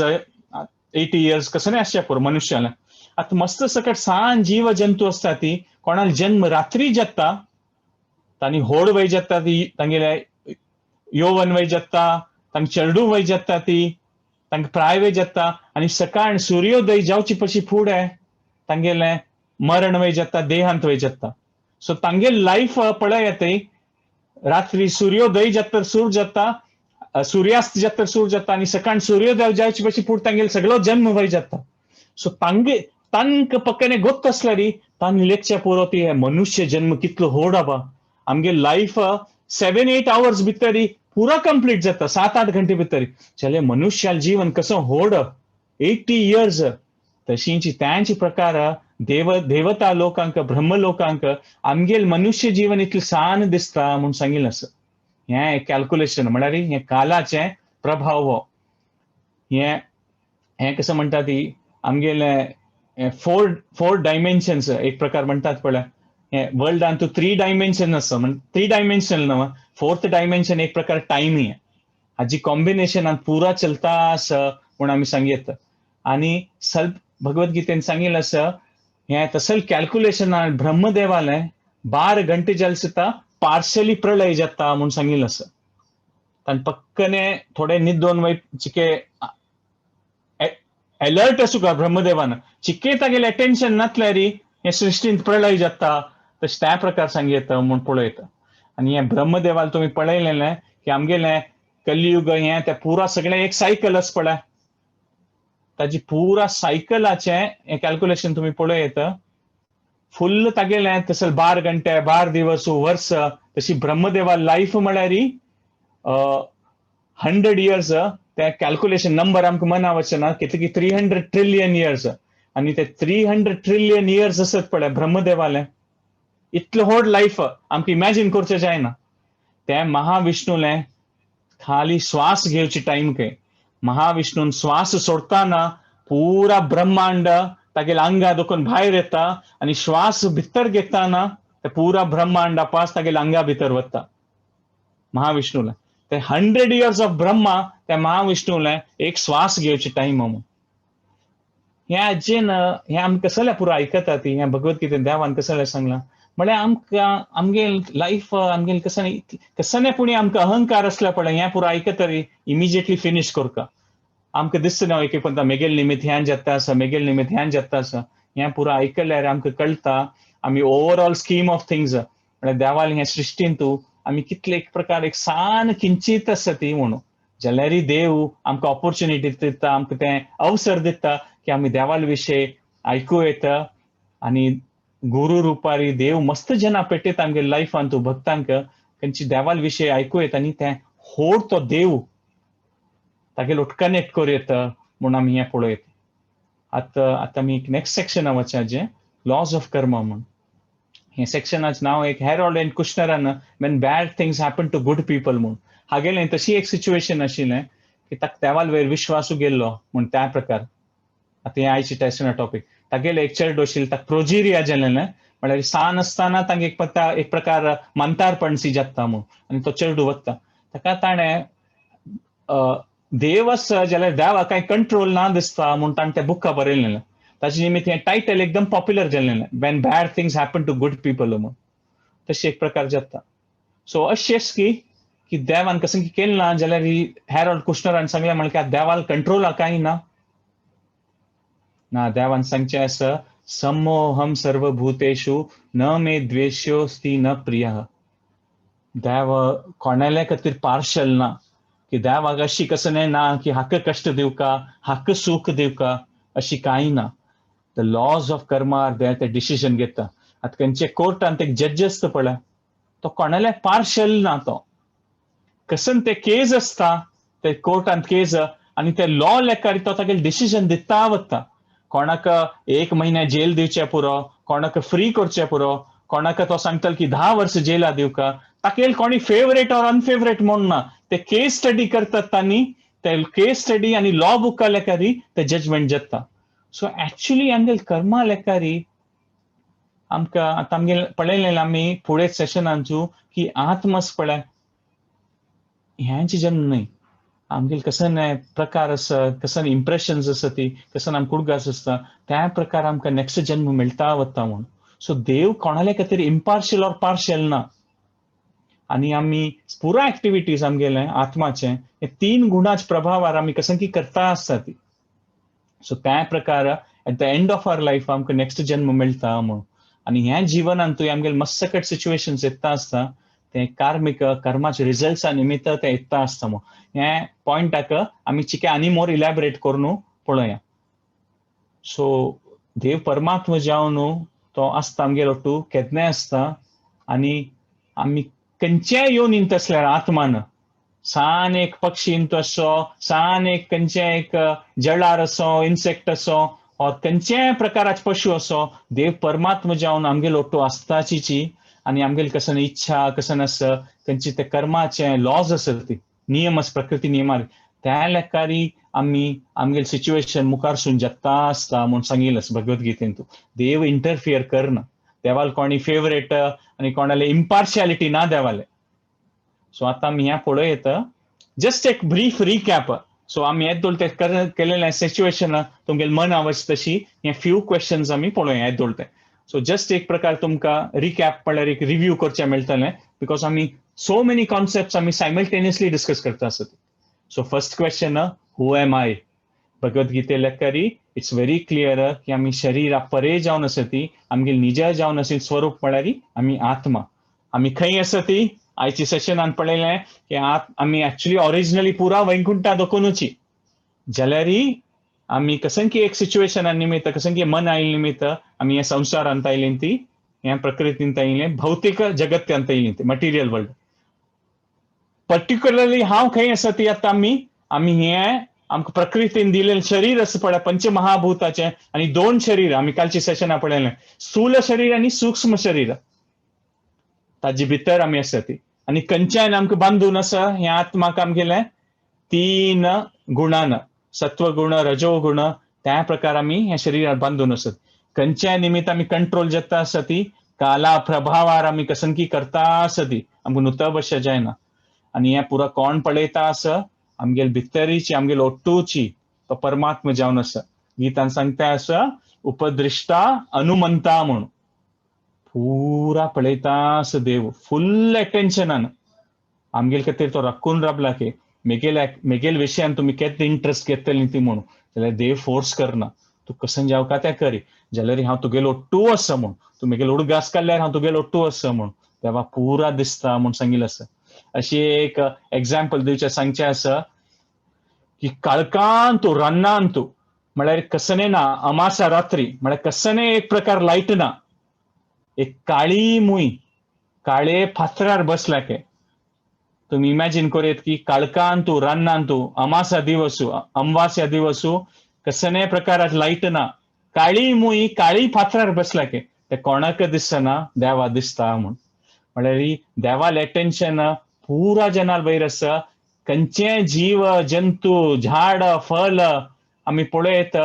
80 years कसं आसचें पुरो मनुष्यालें. आतां मस्त सकट सान जीव जंतू आसता ती कोणाल जन्म रात्री जाता, तांणी होड वय जाता ती, तांगेले योवन वय जाता, तांकां चेडूं वय जाता ती, तांकां प्राय वय जाता आनी सकाळ सुर्योदय जावचे पशी फुडें तांगेलें मरण वय जाता, देहांत वय जाता. सो तांगेल लायफ पळयात, रात्री सुर्योदय जाता सूर जाता, सुर्यास्त जाता सूर जाता आनी सकाळ सुर्योदय जावचे पशी फुडें तांगेल सगळो जन्म वय जाता. सो तांगे तांकां पक्कने गोत्त आसल्यार तांणी लेखच्या पुरो ती मनुष्य जन्म कितलो होड आबा. आमगे लायफ 7-8 आवर्स भितर पुरा कंप्लीट जाता, 7-8 घंटे भितर. जाल्यार मनुष्याल जीवन कसो होड 80 इयर्स. तशींची त्यांचे प्रकार देव देवता लोकांक ब्रह्म लोकांक आमगेल मनुष्य जीवन इतलें सान दिसता म्हूण सांगिल्लें आसा. हें कॅल्कुलेशन म्हळ्यार हें कालाचें प्रभाव हो. हें हें कसं म्हणटा ती आमगेलें फोर डायमेन्शन्स एक प्रकार म्हणटात पळय, हें वर्ल्डान तूं 3 डायमेन्शन आसा, म्हण 3 डायमेन्शन न्हू, 4th dimension एक प्रकार टायम ही हाजी कॉम्बिनेशनान पुरा चलता आसा म्हूण आमी सांगयत. आनी सल्प भगवद्गीतेन सांगिल्लें आसा हें तसल कॅल्कुलेशनान ब्रह्मदेवालें 12 घंटे जाले सुद्दां पार्शली प्रलय जाता म्हूण सांगिल्लें आसा. ताणें पक्कने थोडे न्हिदोन वय चिके एलर्ट आसूं का ब्रह्मदेवान चिके तागेलें अटेन्शन नासल्यार हें सृश्टींत प्रलय जाता, तशें त्या प्रकार सांगयता म्हूण पळयता. आनी हें ब्रह्मदेवाल तुमी पळयलें की आमगेलें कलियुग हें तें पुरा सगळें एक सायकल आसा पळय, ताजी पुरा सायकलाचें हें कॅल्कुलेशन तुमी पळयत फुल्ल तागेलें तसले 12 घंटे 12 दिवस वर्स. तशी ब्रह्मदेवा लायफ म्हळ्यार 100 इयर्स. ते कॅल्कुलेशन नंबर आमकां मना वचना कितले की 300 ट्रिलियन इयर्स. आनी ते 300 ट्रिलियन इयर्स आसत पळय ब्रह्मदेवालें, इतलें व्हड लायफ आमकां इमॅजीन करचें जायना. ते महाविष्णूलें खाली श्वास घेवची टायम खंय, महाविष्णून श्वास सोडताना पुरा ब्रह्मांड तागेले आंगा दुखून भायर येता आनी श्वास भितर घेताना ते पुरा ब्रह्मांड पास तागेले आंगा भितर वता महाविष्णूला. ते 100 इयर्स ऑफ ब्रह्मा त्या महाविष्णूला एक श्वास घेवची टायम म्हणून. हें आजयेन हें आमी कसलें पुरो आयकता ती हें भगवद्गीतेन देवान कसलें सांगलां म्हळ्यार आमकां आमगे लायफ आमगे कसलें कसलें पुणी आमकां अहंकार आसल्यार पळय हें पुरो आयकतरी इमिजिएटली फिनीश करता. आमकां दिसता ना एक एक मेगेल निमित्त ह्यान जाता आसा, मेगेल निमित्त ह्यान जाता आसा. हें पुरो आयकल्यार आमकां कळटा आमी ओवरऑल स्कीम ऑफ थिंग्स म्हळ्यार देवाल हें सृश्टींत आमी कितले एक प्रकार एक सान किंचीत आसा ती म्हणून. जाल्यारय देव आमकां ऑपोर्चुनिटी दिता, आमकां तें अवसर दिता की आमी देवाल विशय आयकूं येता. आनी गुरू रुपारी देव मस्त जना पेटयता आमगे लायफान तूं भक्तांक खंयची देवाल विशय आयकूं येता आनी तें होड तो देव तागेलो कनेक्ट करूं येता म्हूण आमी हें पळयता. आतां आतां आमी नेक्स्ट सेक्शना वचचें लॉज ऑफ कर्मा म्हूण. हें सेक्शनाचें नांव एक हॅरोल्ड एंड कुशनरान when bad things happen to good people म्हूण. हागेलें तशी एक सिच्युएशन आशिल्लें की ताका देवाल वयर विश्वासू गेल्लो म्हूण त्या प्रकार. आतां हें आयची टेस्टना टॉपीक. तागेलें एक चेडो आशिल्लें ताका प्रोजिरिया जालें म्हळ्यार सान आसतना तांगे एक पत्ता एक प्रकार मंतारपणसी जाता म्हूण आनी तो चेडू वता ताका ताणें देव आसा जाल्यार देवाक कांय कंट्रोल ना दिसता म्हूण ताणें तें बुकां बरयलें. ताचे निमित्त हें टायटल एकदम पॉप्युलर जालें when bad things happen to good people म्हूण. तशें एक प्रकार जाता. सो अशेंच की की देवान कसं केलें ना जाल्यार हॅरोल्ड कुशनरान सांगलें म्हळ्यार देवाल कंट्रोल कांय ना. ना देवान सांगचें आसा समोहम सर्वभूतेषु न मे द्वेष्योस्ति न प्रियः. देव कोणाल्या खातीर पार्शल ना की देवाक अशी कसं ना की हाका कश्ट दिवका हाका सूख दिवका अशी कांय ना. The laws of karma are there, ते डिसिजन घेता. आतां खंयचे कोर्टान ते जज आसता पळय तो कोणाल्या पार्शल ना, तो कसन ते केज आसता ते कोर्टान केज आनी ते लॉ लेखारी तो तागेले डिसिजन दिता वता. कोणाक 1 महिन्या जेल दिवचें पुरो, कोणाक फ्री करचें पुरो, कोणाक तो सांगतलो की 10 वर्स जेला दिवका. ताकेल कोणी फेवरेट ऑर अनफेवरेट म्हूण ना, ते केस स्टडी करतात तांणी, ते केस स्टडी आनी लॉ बुका लेखारी ते जजमेंट जाता. सो एक्चुअली आमगेल कर्मा लेखारी आमकां आतां आमगेल पळयलें आमी फुडें सेशनांचू की आत्मस पळय ह्यांची जन्म न्हय, आमगेले कसन प्रकार आसा, कसन इम्प्रेशन्स आसा ती, कसन आमकां उडगास आसता, त्या प्रकार आमकां नेक्स्ट जन्म मेळटा वता म्हूण. सो देव कोणाले खातीर इम्पार्शियल ऑर पार्शियल ना. आनी आमी पुरा एक्टिविटीज आमगेले आत्माचे हे तीन गुणाच प्रभावार आमी कसन की करता आसता ती. सो त्या प्रकार at the end of our life आमकां नेक्स्ट जन्म मेळटा म्हूण. आनी ह्या जिवनांतूय आमगेले मस्सकट सिच्युएशन्स येता आसता, ते कार्मीक कर्माचे रिजल्ट्सा निमित्त ते येता आसता म्हूण. ह्या पॉयंटाक आमी चिके आनी मोर इलॅबरेट करून पळोवया. सो देव परमात्मा जावन तो आसता आमगेलो ओट्टू केन्नाय आसता. आनी आमी खंयच्याय योनींत आसल्यार आत्मान सान एक पक्षींत असो, सान एक खंयच्याय एक जळार असो, इन्सेक्ट असो, और खंयच्याय प्रकाराचे पशु असो, देव परमात्मा जावन आमगेलो ओट्टू आसताचीची. आनी आमगेली कसन इच्छा कसन आसा, खंयची ते कर्माचे लॉज आसा ती नियम आसा, प्रकृती नियमार, त्या लेखारी आमी आमगेले सिच्युएशन मुखारसून जगता आसता म्हूण सांगिल्लें आसा भगवद्गीतेंतू. देव इंटरफियर करना, देवाल कोणी फेवरेट आनी कोणाले इम्पार्शियलिटी ना देवाले. सो आतां आमी हें पळोवयेत, जस्ट एक ब्रीफ रिकॅप. सो आमी येदोळ ते केलेलें सिच्युएशन तुमगेले मन आवज तशी हे फ्यू क्वेश्चन्स आमी पळोवया येदोळ ते. सो जस्ट एक प्रकार तुमकां रिकॅप म्हणल्यार एक रिव्यू करचें मेळटलें, because आमी सो मेनी कॉन्सेप्ट आमी सायमल्टेनियसली डिस्कस करता आसत. So first question, who am I? भगवद्गीते लेकरी it's very clear की आमी शरीरा परे जावन आसा ती, आमगेले निज जावन आसा स्वरूप म्हळ्यार आमी आत्मा. आमी खंय आसा ती आयच्या सेशनान पळयलें की आमी एक्चुअली ओरिजिनली पुरा वैकुंठा दोकोनुची, जाल्यारय आमी कसंकी एक सिच्युएशना निमित्त, कसंकी मन आयिल्ले निमित्त आमी ह्या संवसारांत आयली ती, ह्या प्रकृतींत आयिल्लें, भौतीक जगत्यांत आयली ती, मटिरियल वर्ल्ड. पर्टिक्युलरली हांव खंय आसा ती आतां आमी आमी हें आमकां प्रकृतीन दिलेलें शरीर आसा पळय पंचमहाभूताचें, आनी दोन शरीर आमी कालच्या सेशना पळयलें, स्थूल शरीर आनी सूक्ष्म शरीर, ताजे भितर आमी आसा ती. आनी खंयच्यान आमकां बांदून आसा हें आत्माक आमगेलें तीन गुणान, सत्वगुण रजोगुण, त्या प्रकार आमी ह्या शरीरात बांदून आसत. खंयच्या निमित्त आमी कंट्रोल जाता आसा ती काला प्रभावार आमी कसनकी करता आसा ती, आमकां नुत बशे जायना. आनी हें पुरा कोण पळयता आसा, आमगेले भितरीची आमगेले ओट्टूची तो परमात्मा जावन आसा. गीतान सांगता आसा उपदृष्टा अनुमंता म्हणून, पुरा पळयता आसा देव फुल अटेन्शनान आमगेले खातीर तो राखून रावला की मेगेल मेगेल विशयान तुमी केन्ना इंट्रस्ट घेतली ती म्हणून. जाल्यार देव फोर्स करना, तूं कसन जावका तें करी, जाल्यार हांव तुगेलो ओट्टू आसा म्हूण, तूं मेगेलो उडगास काडल्यार हांव तुगेलो ओट्टू आसा म्हूण देवा पुरा दिसता म्हूण सांगिल्लें आसा. अशी एक एग्जाम्पल दिवचें सांगचें आसा की काळखान तूं रानान तूं म्हळ्यार कसने ना, अमासा रात्री म्हळ्यार कसने एक प्रकार लायट ना, एक काळी मुय काळे फातरार बसला के तुम्ही इमॅजिन करूयात की काळखान तूं रानान तूं अमासा दिवसू अमावास्या दिवसू कसने प्रकारात लायट ना, काळी मुय काळी फातरार बसला के ते कोणाक दिसना देवा दिसता म्हूण. म्हळ्यार देवाले अटेन्शन पुरा जनाल वयर आसा, खंयचे जीव जंतू झाड फल आमी पळयत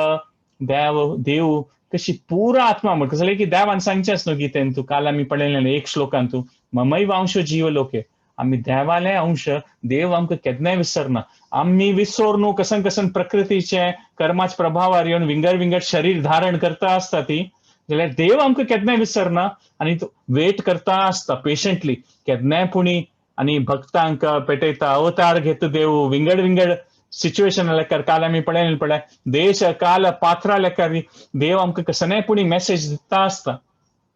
देव देव कशी पुरा आत्मा म्हण कसले की देवान सांगचें न्हू गीतेन तूं काल आमी पळयलें एक श्लोकान तूं ममैवांशो जीव लोके, आमी देवाले अंश, देव आमकां केन्नाय विसरना. आमी विसर न्हू कसन कसन प्रकृतीचे कर्माच्या प्रभावार येवन विंगड विंगड शरीर धारण करता आसता ती, जाल्यार देव आमकां केन्नाय विसरना आनी तो वेट करता आसता पेशंटली केन्नाय पुणी आनी भक्तांक पेटयता अवतार घेता देव विंगड विंगड सिच्युएशन लेखार. काल आमी पळयलें पळय देश काल पात्रा लेखार देव आमकां कसनाय पुणी मेसेज दिता आसता,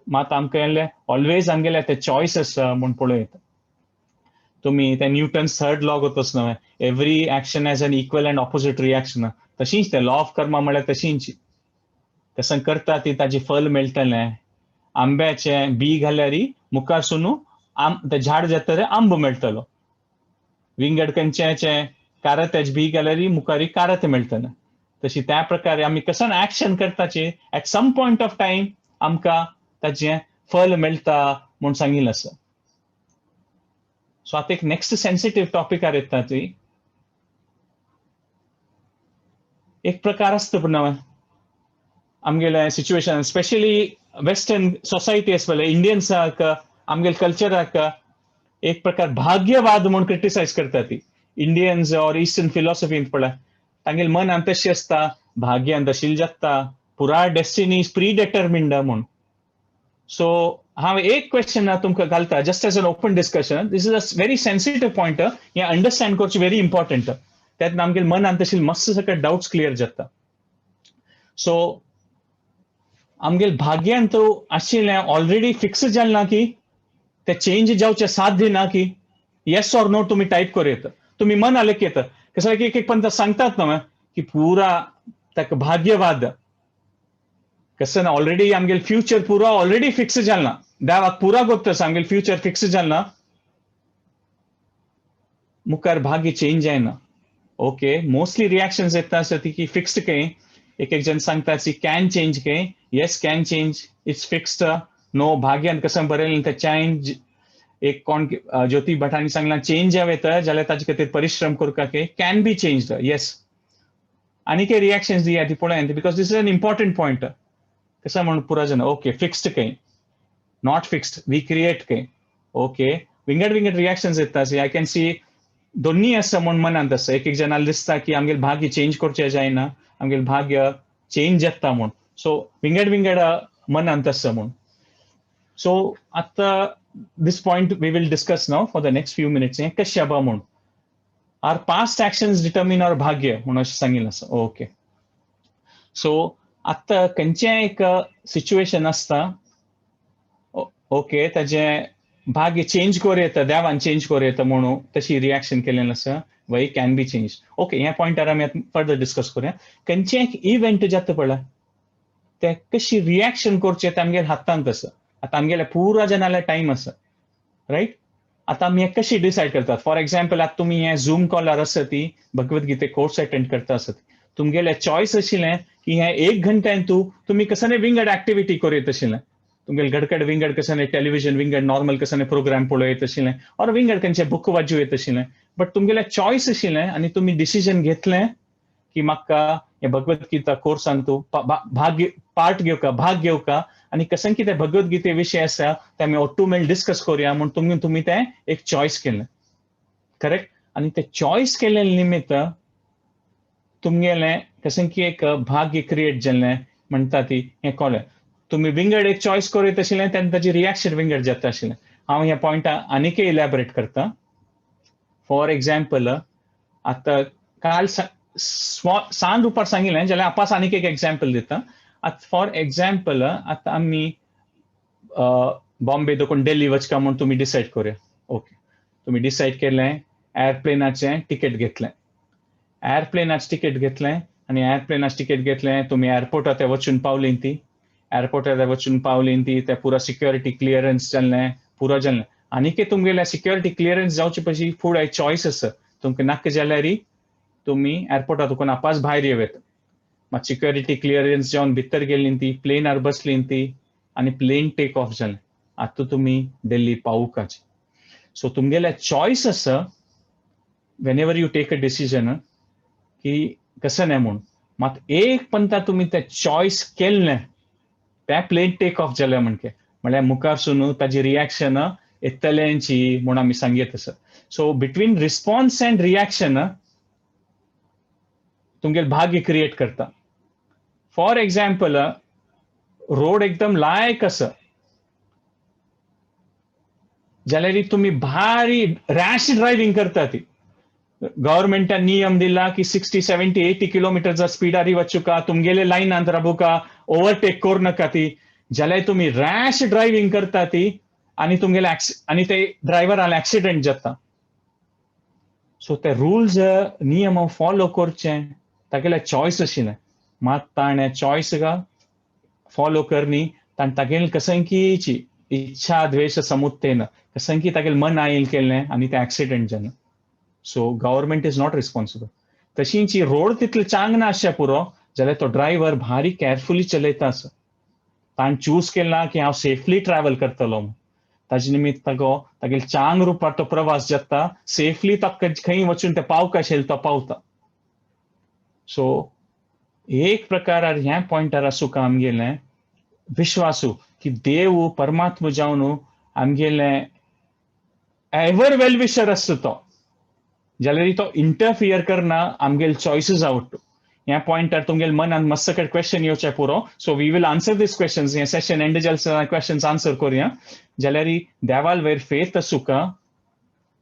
मात आमकां ऑलवेज आमगेले ते चॉयस आसा म्हूण पळयता. तुमी ते न्यूटन थर्ड लॉ होतच न्हय, every action has an equal and opposite reaction, तशीच ते लॉ ऑफ कर्मा म्हळ्यार तशींच तसं करता ती ताजी फल मेळटलें. आंब्याचें बी घाल्यार मुखार सुनू आम ते झाड जातरे आंबो मेळटलो, विंगड खंयच्याचे कारत्याचे बी घाल्यार मुखार कारत मेळटलें. तशी त्या प्रकारे आमी कसन action करताचे at some point of time आमकां ताचें फल मेळटा म्हूण सांगिल्लें आसा. सो आतां एक नेक्स्ट सेन्सिटीव टॉपिकार येता ती एक प्रकार आसता पूण आमगेले सिच्युएशन स्पेशली वेस्टर्न सोसायटी आसा पळय इंडियन्साक आमगेले कल्चराक एक प्रकार भाग्यवाद म्हूण क्रिटिसायज करता ती. इंडियन्स ऑर इस्टर्न फिलॉसॉफींत पळय, तांगेले मनांत तशें आसता, भाग्यान तशें जाता, पुरा डेस्टिनी is pre determined म्हूण. सो हांव एक क्वेश्चन तुमकां घालता, just as an open discussion. This is a very sensitive point. हें अंडरस्टँड करचें व्हेरी इम्पॉर्टंट. त्यात आमगेले मनांत तशें मस्त सगळे डावट्स क्लियर जाता. सो आमगेले भाग्यान तो आशिल्लें ऑलरेडी फिक्स जालें ना की ते चेंज जावचें साध्य ना की? येस ऑर नो तुमी टायप करूं येता. तुमी मन आलेक येता कसं की एक एक पंत सांगतात ना की पुरा ताका भाग्यवाद कसं ना, ऑलरेडी आमगेले फ्युचर पुरा ऑलरेडी फिक्स जालें ना, देवाक पुरा गोत्त आसा, आमगेले फ्युचर फिक्स जालें ना, मुखार भाग्य चेंज जायना. ओके, मोस्टली रिएक्शन्स येता आसा ती की फिक्स्ड खंय. एक एक जण सांगता सी can change खंय. Yes, can change, it's fixed, no. भाग्यान कसं बरयलें तें चेंज. एक कोण ज्योती भटांनी सांगलां, चेंज जावं येता जाल्यार ताजे खातीर परिश्रम करता की can be change, yes. आनी काही रिएक्शन्स दिया ती पळय, because this is an important point. कसं म्हणून पुरा जण ओके, फिक्स्ड खंय, not fixed, we create खंय. ओके, विंगड विंगड रिएक्शन्स येता. I can see दोन्ही आसा म्हूण मनांत आसा. एक एक जणांक दिसता की आमगेले भाग्य चेंज करचें जायना, आमगेले भाग्य चेंज जाता म्हूण. सो विंगड विंगड मनांत आसा म्हूण. सो आतां this point we will discuss now for the next few minutes. हें कशें आबा म्हूण our past actions determine our भाग्य म्हणून अशें सांगिल्लें आसा. ओके, सो आतां खंयचें एक सिच्युएशन आसता, ओके, ताजें भाग्य चेंज करूं येता, देवान चेंज करूं येता म्हणून तशी रिएक्शन केलें आसा. वय, can be change. Okay, ह्या पॉयंटार आमी आतां फर्दर डिस्कस करुया. खंयचें एक इव्हेंट जाता पळय, ते कशी रिएक्शन करचें तें आमगेल्या हातांत आसा. आतां आमगेले पुरा जनाले टायम आसा, रायट? आतां आमी हें कशी डिसायड करतात? फॉर एग्जाम्पल, आतां तुमी हे झूम कॉलार आसा ती भगवत गीते कोर्स अटेंड करता आसत, तुमगेले चॉयस आशिल्लें की हे एक घंट्यान तूं तुमी कसले विंगड एक्टिविटी करूं येत आशिल्लें. तुमगेले घडकड विंगड कसले टेलिव्हिजन, विंगड नॉर्मल कसले प्रोग्राम पळोवं येत आशिल्लें ऑर विंगड खंयचे बुक वाचूं येत आशिल्लें. बट तुमगेले चॉयस आशिल्लें आनी तुमी डिसिजन घेतलें की म्हाका हे भगवत गीता कोर्सान तूं भाग पार्ट घेवका, भाग घेवका आनी कसं कितें भगवत गीते विशय आसा ते आमी ओट्टू मेळ डिस्कस करुया म्हूण तुमी तुमी तें एक चॉयस केलें, करेक्ट? आनी ते चॉयस केल्ले निमित्त तुमगेलें कसं की एक भाग्य क्रिएट जाल्लें म्हणटा ती. हें कळ्ळें? तुमी विंगड एक चॉयस करूं येत आशिल्लें, तेन्ना ताजी रिएक्शन विंगड जाता आशिल्लें. हांव ह्या पॉयंटा आनीकय इलॅबरेट करता. फॉर एग्जाम्पल, आतां काल सान रुपार सांगिल्लें जाल्यार आपास आनीक एक एग्जाम्पल दिता. आतां फॉर एग्जाम्पल, आतां आमी बॉम्बे देखून दिल्ली वचका म्हूण तुमी डिसायड करुया. ओके, तुमी डिसायड केलें, एअरप्लेनाचें तिकेट घेतलें, एअरप्लेनाचें तिकेट घेतलें आनी एअरप्लेनाचें तिकेट घेतलें, तुमी एअरपोर्टार ते वचून पावलीं ती, एअरपोर्टार वचून पावलीं ती, ते पुरो सिक्युरिटी क्लियरन्स जाल्लें, पुरो जाल्लें. आनीक तुमगेलें सिक्युरिटी क्लियरन्स जावचे पयलीं फुडें चॉयस आसा. तुमकां नाका जाल्यार तुमी एअरपोर्टार तुका आपास भायर येवं येता. मात सिक्युरिटी क्लियरन्स जावन भितर गेलीं ती, प्लेनार बसलीं ती आनी प्लेन टेक ऑफ जालें. आतां तुमी दिल्ली पावुकाची. सो तुमगेलें चॉयस आसा, whenever you take a decision की कसं न्हय म्हूण. मात एक पंता तुमी तें चॉयस केल्लें, तें प्लेन टेक ऑफ जालें म्हणके म्हळ्यार मुखार ताजी रिएक्शन येतल्यांची म्हूण आमी सांगयत आसा. So between response and reaction तुमगेले भाग्य क्रिएट करता. फॉर एग्जाम्पल, रोड एकदम लायक आसा जाल्यार तुमी भारी रॅश ड्रायव्हिंग करता ती. गव्हर्मेंटान नियम दिला की 60, 70, 80 किलोमिटरचा स्पीडारी वचुका, तुमगेले लायनांत राबुका, ओव्हरटेक करू नाका ती. जाल्यार तुमी रॅश ड्रायव्हिंग करता ती आनी तुमगेले आनी ते ड्रायव्हरान एक्सिडेंट जाता. सो ते रुल्स, नियम फॉलो करचे तागेले चॉयस आशिल्लें. मात ताणें चॉयस का फॉलो करनी, ताणें तागेले कसंकीची इच्छा द्वेष समुत्थेन कसंकी तागेले मन आयल केलें आनी ते एक्सिडेंट जालें. So government is not responsible. तशींच रोड तितले चांग ना आसच्या पुरो जाल्यार तो ड्रायव्हर भारी केअरफुली चलयता आसा. ताणें चूज केला की हांव सेफली ट्रॅव्हल करतलो. ताजे निमित्त तागो तागेले चांग रुपार तो प्रवास जाता, सेफली ताका खंय वचून ते पावका आशिल्ले तो पावता. सो एक प्रकारार ह्या पॉयंटार आसूं आमगेलें विश्वासू की देव परमात्मा जावन आमगेलें एवर वेल विशर आसता. तो जाल्यार तो इंटरफियर करना आमगेले चॉयसीस आवडटो. ह्या पॉयंटार तुमगेले मनान मस्त कडेन क्वेश्चन येवचें पुरो. So we will answer these questions. हें सेशन एंड जाल्यार क्वेश्चन्स आन्सर करुया. जाल्यार देवाल वयर फेथ आसूका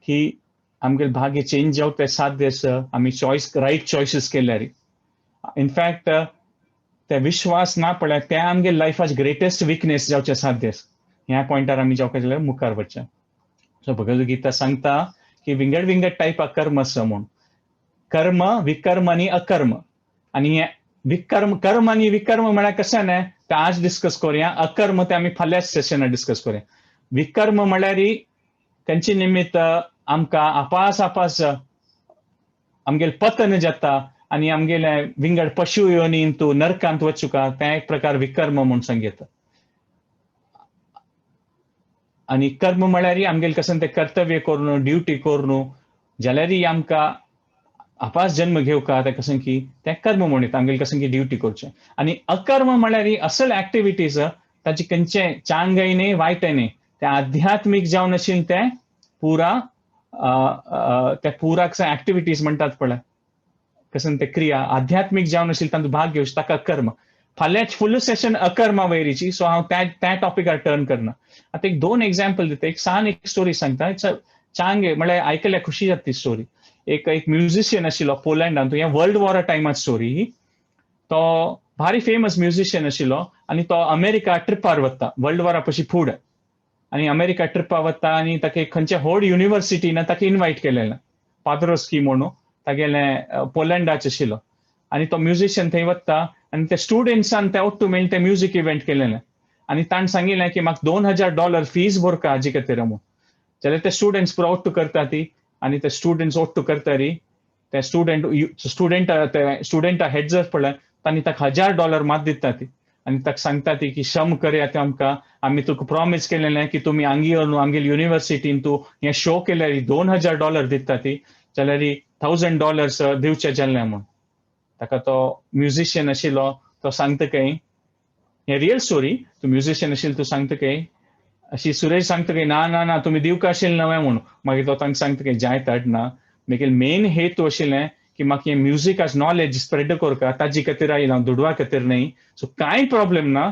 की आमगेले भाग्य चेंज जावं तें साध्य आसा आमी चॉयस रायट चॉयसीस केल्यार. इनफॅक्ट ते विश्वास ना पळय तें आमगे लायफाचे ग्रेटेस्ट विकनेस जावचें साध्य आसा. ह्या पॉयंटार आमी जावपाक जाल्यार मुखार वचचें. सो भगवद गीता सांगता की विंगड विंगड टायपा कर्म आसा म्हूण. कर्म, विकर्म आनी अकर्म. आनी हे विकर्म, कर्म आनी विकर्म म्हळ्यार कशें न्हय तें आज डिस्कस करुया. अकर्म तें आमी फाल्यां सेशनार डिस्कस करुया. विकर्म म्हळ्यार खंयचे निमित्त आमकां आपास आपास आमगेलें पतन जाता आनी आमगेले विंगड पशु योनीन तूं नरकांत वचुका, तें एक प्रकार विकर्म म्हूण सांगता. आनी कर्म म्हळ्यार आमगेलें कशें तें कर्तव्य करून ड्युटी करून जाल्यार आमकां आपास जन्म घेवका तें कशें की तें कर्म म्हणटा, आमगेलें कशें की ड्युटी करचें. आनी अकर्म म्हळ्यार असल एक्टिविटीज ताचे खंयचें चांगय न्ही वायटय न्ही, तें आध्यात्मीक जावन आशिल्लें तें पुरा त्या पुरा एक्टिविटीज म्हणटात पळय कशें ते क्रिया आध्यात्मीक जावन आशिल्लें तातूंत भाग घेवचो ताका कर्म. फाल्यांच फुल सेशन अकर्मा वयरीची. सो हांव त्या त्या टॉपिकार टर्न करना. आतां एक दोन एग्जाम्पल दिता. एक सान एक स्टोरी सांगता. It's a चांग म्हळ्यार आयकल्यार खुशी जाता ती स्टोरी. एक एक म्युझिशियन आशिल्लो पोलंडान, हें वर्ल्ड वॉरा टायमार स्टोरी ही. तो भारी फेमस म्युझिशियन आशिल्लो आनी तो अमेरिका ट्रिपार वता वर्ल्ड वॉरा पशी फुडें. आनी अमेरिका ट्रिपार वता आनी ताका खंयच्या व्हड युनिवर्सिटीन ताका इनवायट केलेलें, पाद्रोस्की म्हणून तागेलें पोलंडाचें आशिल्लो. आनी तो म्युझिशियन थंय वता आनी ते स्टुडंट्सान ते ओट्टू मेळून ते म्युजीक इव्हेंट केलेलें. आनी ताणें सांगिल्लें की म्हाका $2000 फीस भरका हाजे खातीर म्हूण. जाल्यार ते स्टुडंट्स पुरो ओट्टू करता ती आनी ते स्टुडंट्स ओट्टू करता री ते स्टुडंट स्टुडंट ते स्टुडंटा हेड पळय तांणी ताका $1000 मात दिता ती आनी ताका सांगता ती की क्षम करया ते आमकां, आमी तुका प्रॉमीस केलेलें की तुमी हांगी येवन आमगेले युनिवर्सिटीन तूं हें शो केल्यार $2000 दिता ती, जाल्यार $1000 दिवचे जाल्लें म्हूण. ताका तो म्युझिशियन आशिल्लो तो सांगता खंय, हें रियल स्टोरी, तूं म्युझिशियन आशिल्लो तूं सांगता खंय अशी सुरेश सांगता खंय ना ना ना तुमी दिवका आशिल्लें नवें म्हूण. मागीर तो तांकां सांगता खंय जाय ताट ना, मागीर मेन हेतू आशिल्लें की म्हाका हें म्युजीक आज नॉलेज स्प्रेड करका ताजे खातीर आयला हांव, दुडवा खातीर न्हय. सो कांय प्रॉब्लेम ना.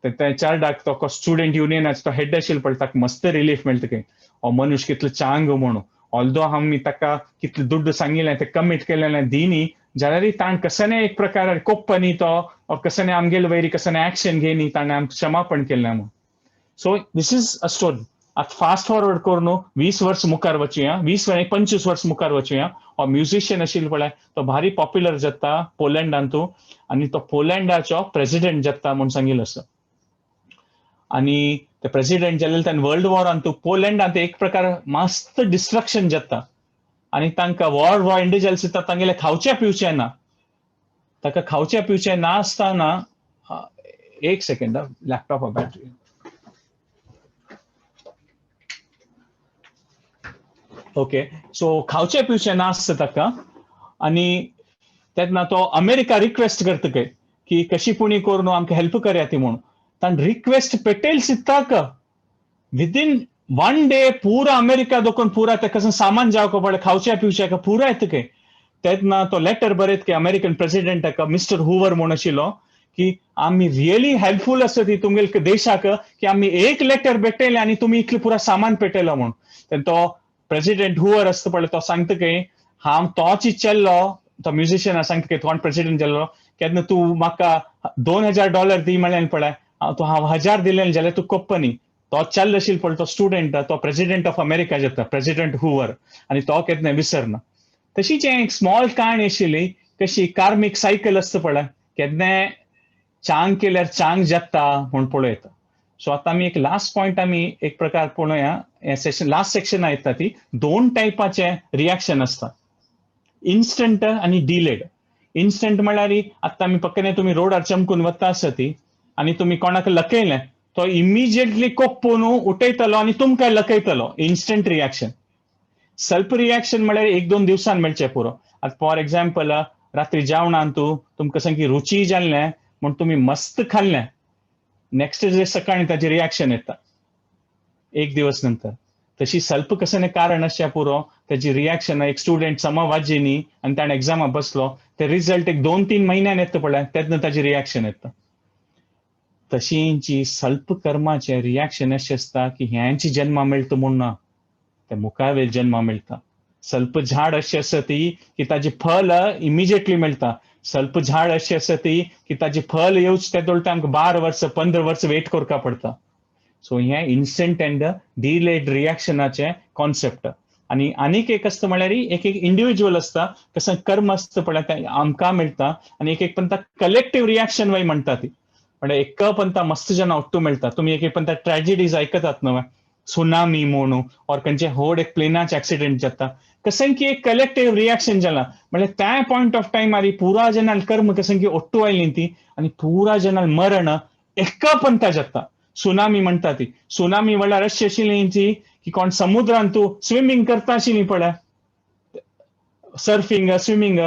ते चार्डाक तो स्टुडंट युनियनाचो तो हेड आशिल्लो पळय ताका मस्त रिलीफ मेळटा खंय, हो मनुष्य कितलो चांग म्हणून. ऑल्दो आमी ताका कितले दुड्ड सांगिल्लें तें कमीट केलेलें दिनी, जाल्यार ताणें कसने एक प्रकार कोप्पनी तो कसने आमगेले वयर कसने एक्शन घेनी ताणें आमकां क्षमापण केलें म्हूण. So this is a story. आतां फास्ट फॉरवर्ड करून 20 वर्स मुखार वचुया, 20 25 वर्स मुखार वचुया. हो म्युझिशियन आशिल्लो पळय तो भारी पॉप्युलर जाता पोलंडांतू आनी तो पोलंडाचो प्रेसिडेंट जाता म्हूण सांगिल्लो आसा. आनी ते प्रेसिडेंट जाल्ले तेन्ना वर्ल्ड वॉरांतू पोलंडांत एक प्रकार मस्त डिस्ट्रक्शन जाता आनी तांकां वॉर वॉर एंड जालें सुद्दां तांगेलें खावचें पिवचें ना. ताका खावचें पिवचें ना आसतना एक second laptop battery. Okay, so खावचें पिवचें ना आसता ताका आनी तेन्ना तो अमेरिका रिक्वेस्ट करता खंय की कशी पुणी करून आमकां हेल्प करया ती म्हूण. ताणें रिक्वेस्ट पेटयल सिद्धाक विदीन 1 डे पुरा अमेरिका दोकून पुरा ताका सामान जावका पडलें खावच्या पिवच्या पुरा येता खंय. तेन्ना तो लेटर बरयत की अमेरिकन प्रेसिडेंटाक मिस्टर हुवर म्हूण आशिल्लो की आमी रियली हेल्पफूल आसा ती तुमगेले देशाक की आमी एक लेटर भेटयलें आनी तुमी इतलें पुरा सामान पेटयलो म्हूण. तेन्ना तो प्रेसिडेंट हुवर आसता पळय तो सांगता खंय हांव तोच इच्छेल्लो, तो म्युझिशियन सांगता खंय कोण प्रेसिडेंट जाल्लो केन्ना तूं म्हाका $2000 दी म्हणलें पळय, तूं हांव 1000 दिलें जाल्यार तूं कोप्पनी. तो चाललो आशिल्लो पळय तो स्टुडंट तो प्रेसिडेंट ऑफ अमेरिका जाता प्रेसिडेंट हुवर आनी तो केन्ना विसरना. तशीच एक स्मॉल काणी आशिल्ली कशी कार्मीक सायकल आसता पळय केन्ना चांग केल्यार चांग जाता म्हूण पळयता. सो आतां आमी एक लास्ट पॉयंट आमी एक प्रकार पळोवया. हें सेशन लास्ट सेक्शन येता ती दोन टायपाचे रिएक्शन आसता, इन्स्टंट आनी डिलेड. इन्स्टंट म्हळ्यार आतां आमी पक्कने तुमी रोडार चमकून वता आसा ती आनी तुमी कोणाक लकयलें तो इमिजिएटली कोप्पून उठयतलो आनी तुमकां लकयतलो. Instant reaction. सेल्फ रिएक्शन म्हळ्यार 1-2 दिवसान मेळचें पुरो. आतां फॉर एग्जाम्पल रात्री जेवणान तूं तुमकां सामकी रुची जाल्लें म्हूण तुमी मस्त खाल्लें, नेक्स्ट डे सकाळी ताजें रिएक्शन येता 1 दिवस नंतर. तशी सल्प कसने कारण अशें पुरो ताजी रिएक्शन. एक स्टुडंट समा वाजी न्ही आनी ताणें एग्जामा बसलो, ते रिजल्ट एक 2-3 म्हयन्यान येता पळय, तेन्ना ताजी रिएक्शन येता. तशींची सल्प कर्माचें रिएक्शन अशें आसता की ह्यांची जन्मा मेळटा म्हूण ना, ते मुखावेल जन्मा मेळटा. सल्प झाड अशें आसा ती की ताजें फल इमिजिएटली मेळटा. सल्प झाड अशें आसा ती की ताजें फल येवचें तेदोळ आमकां 12 वर्सां 15 वर्सां वेट करपा पडटा. सो हें इन्स्टंट अँड डिलेड रिएक्शनाचें कॉन्सेप्ट. आनी आनीक एक आसता म्हळ्यार एक एक इंडिविज्युअल आसता, कसं कर्म आसता पळय तें आमकां मेळटा. आनी एक एक पंता कलेक्टीव रिएक्शन वय म्हणटा ती, म्हळ्यार एका पंता मस्त जाणां ഒट्टू मेळटा. तुमी एक एक पंता ट्रेजिडीज आयकतात न्हय, सुनामी म्हणू ऑर खंयचे व्हड एक प्लेनाचे एक्सिडेंट जाता, कसं की एक कलेक्टीव रिएक्शन जाला. म्हळ्यार त्या पॉयंट ऑफ टायमार पुरा जनाल कर्म कसं की ഒट्टू आयली ती आनी पुरा जनाल मरण एका पंता जाता. सुनामी म्हणटा ती. सुनामी म्हणल्यार अशी आशिल्ली ती की कोण समुद्रांत तूं स्विमींग करता आशिल्ली पळय, सर्फिंग स्विमींग,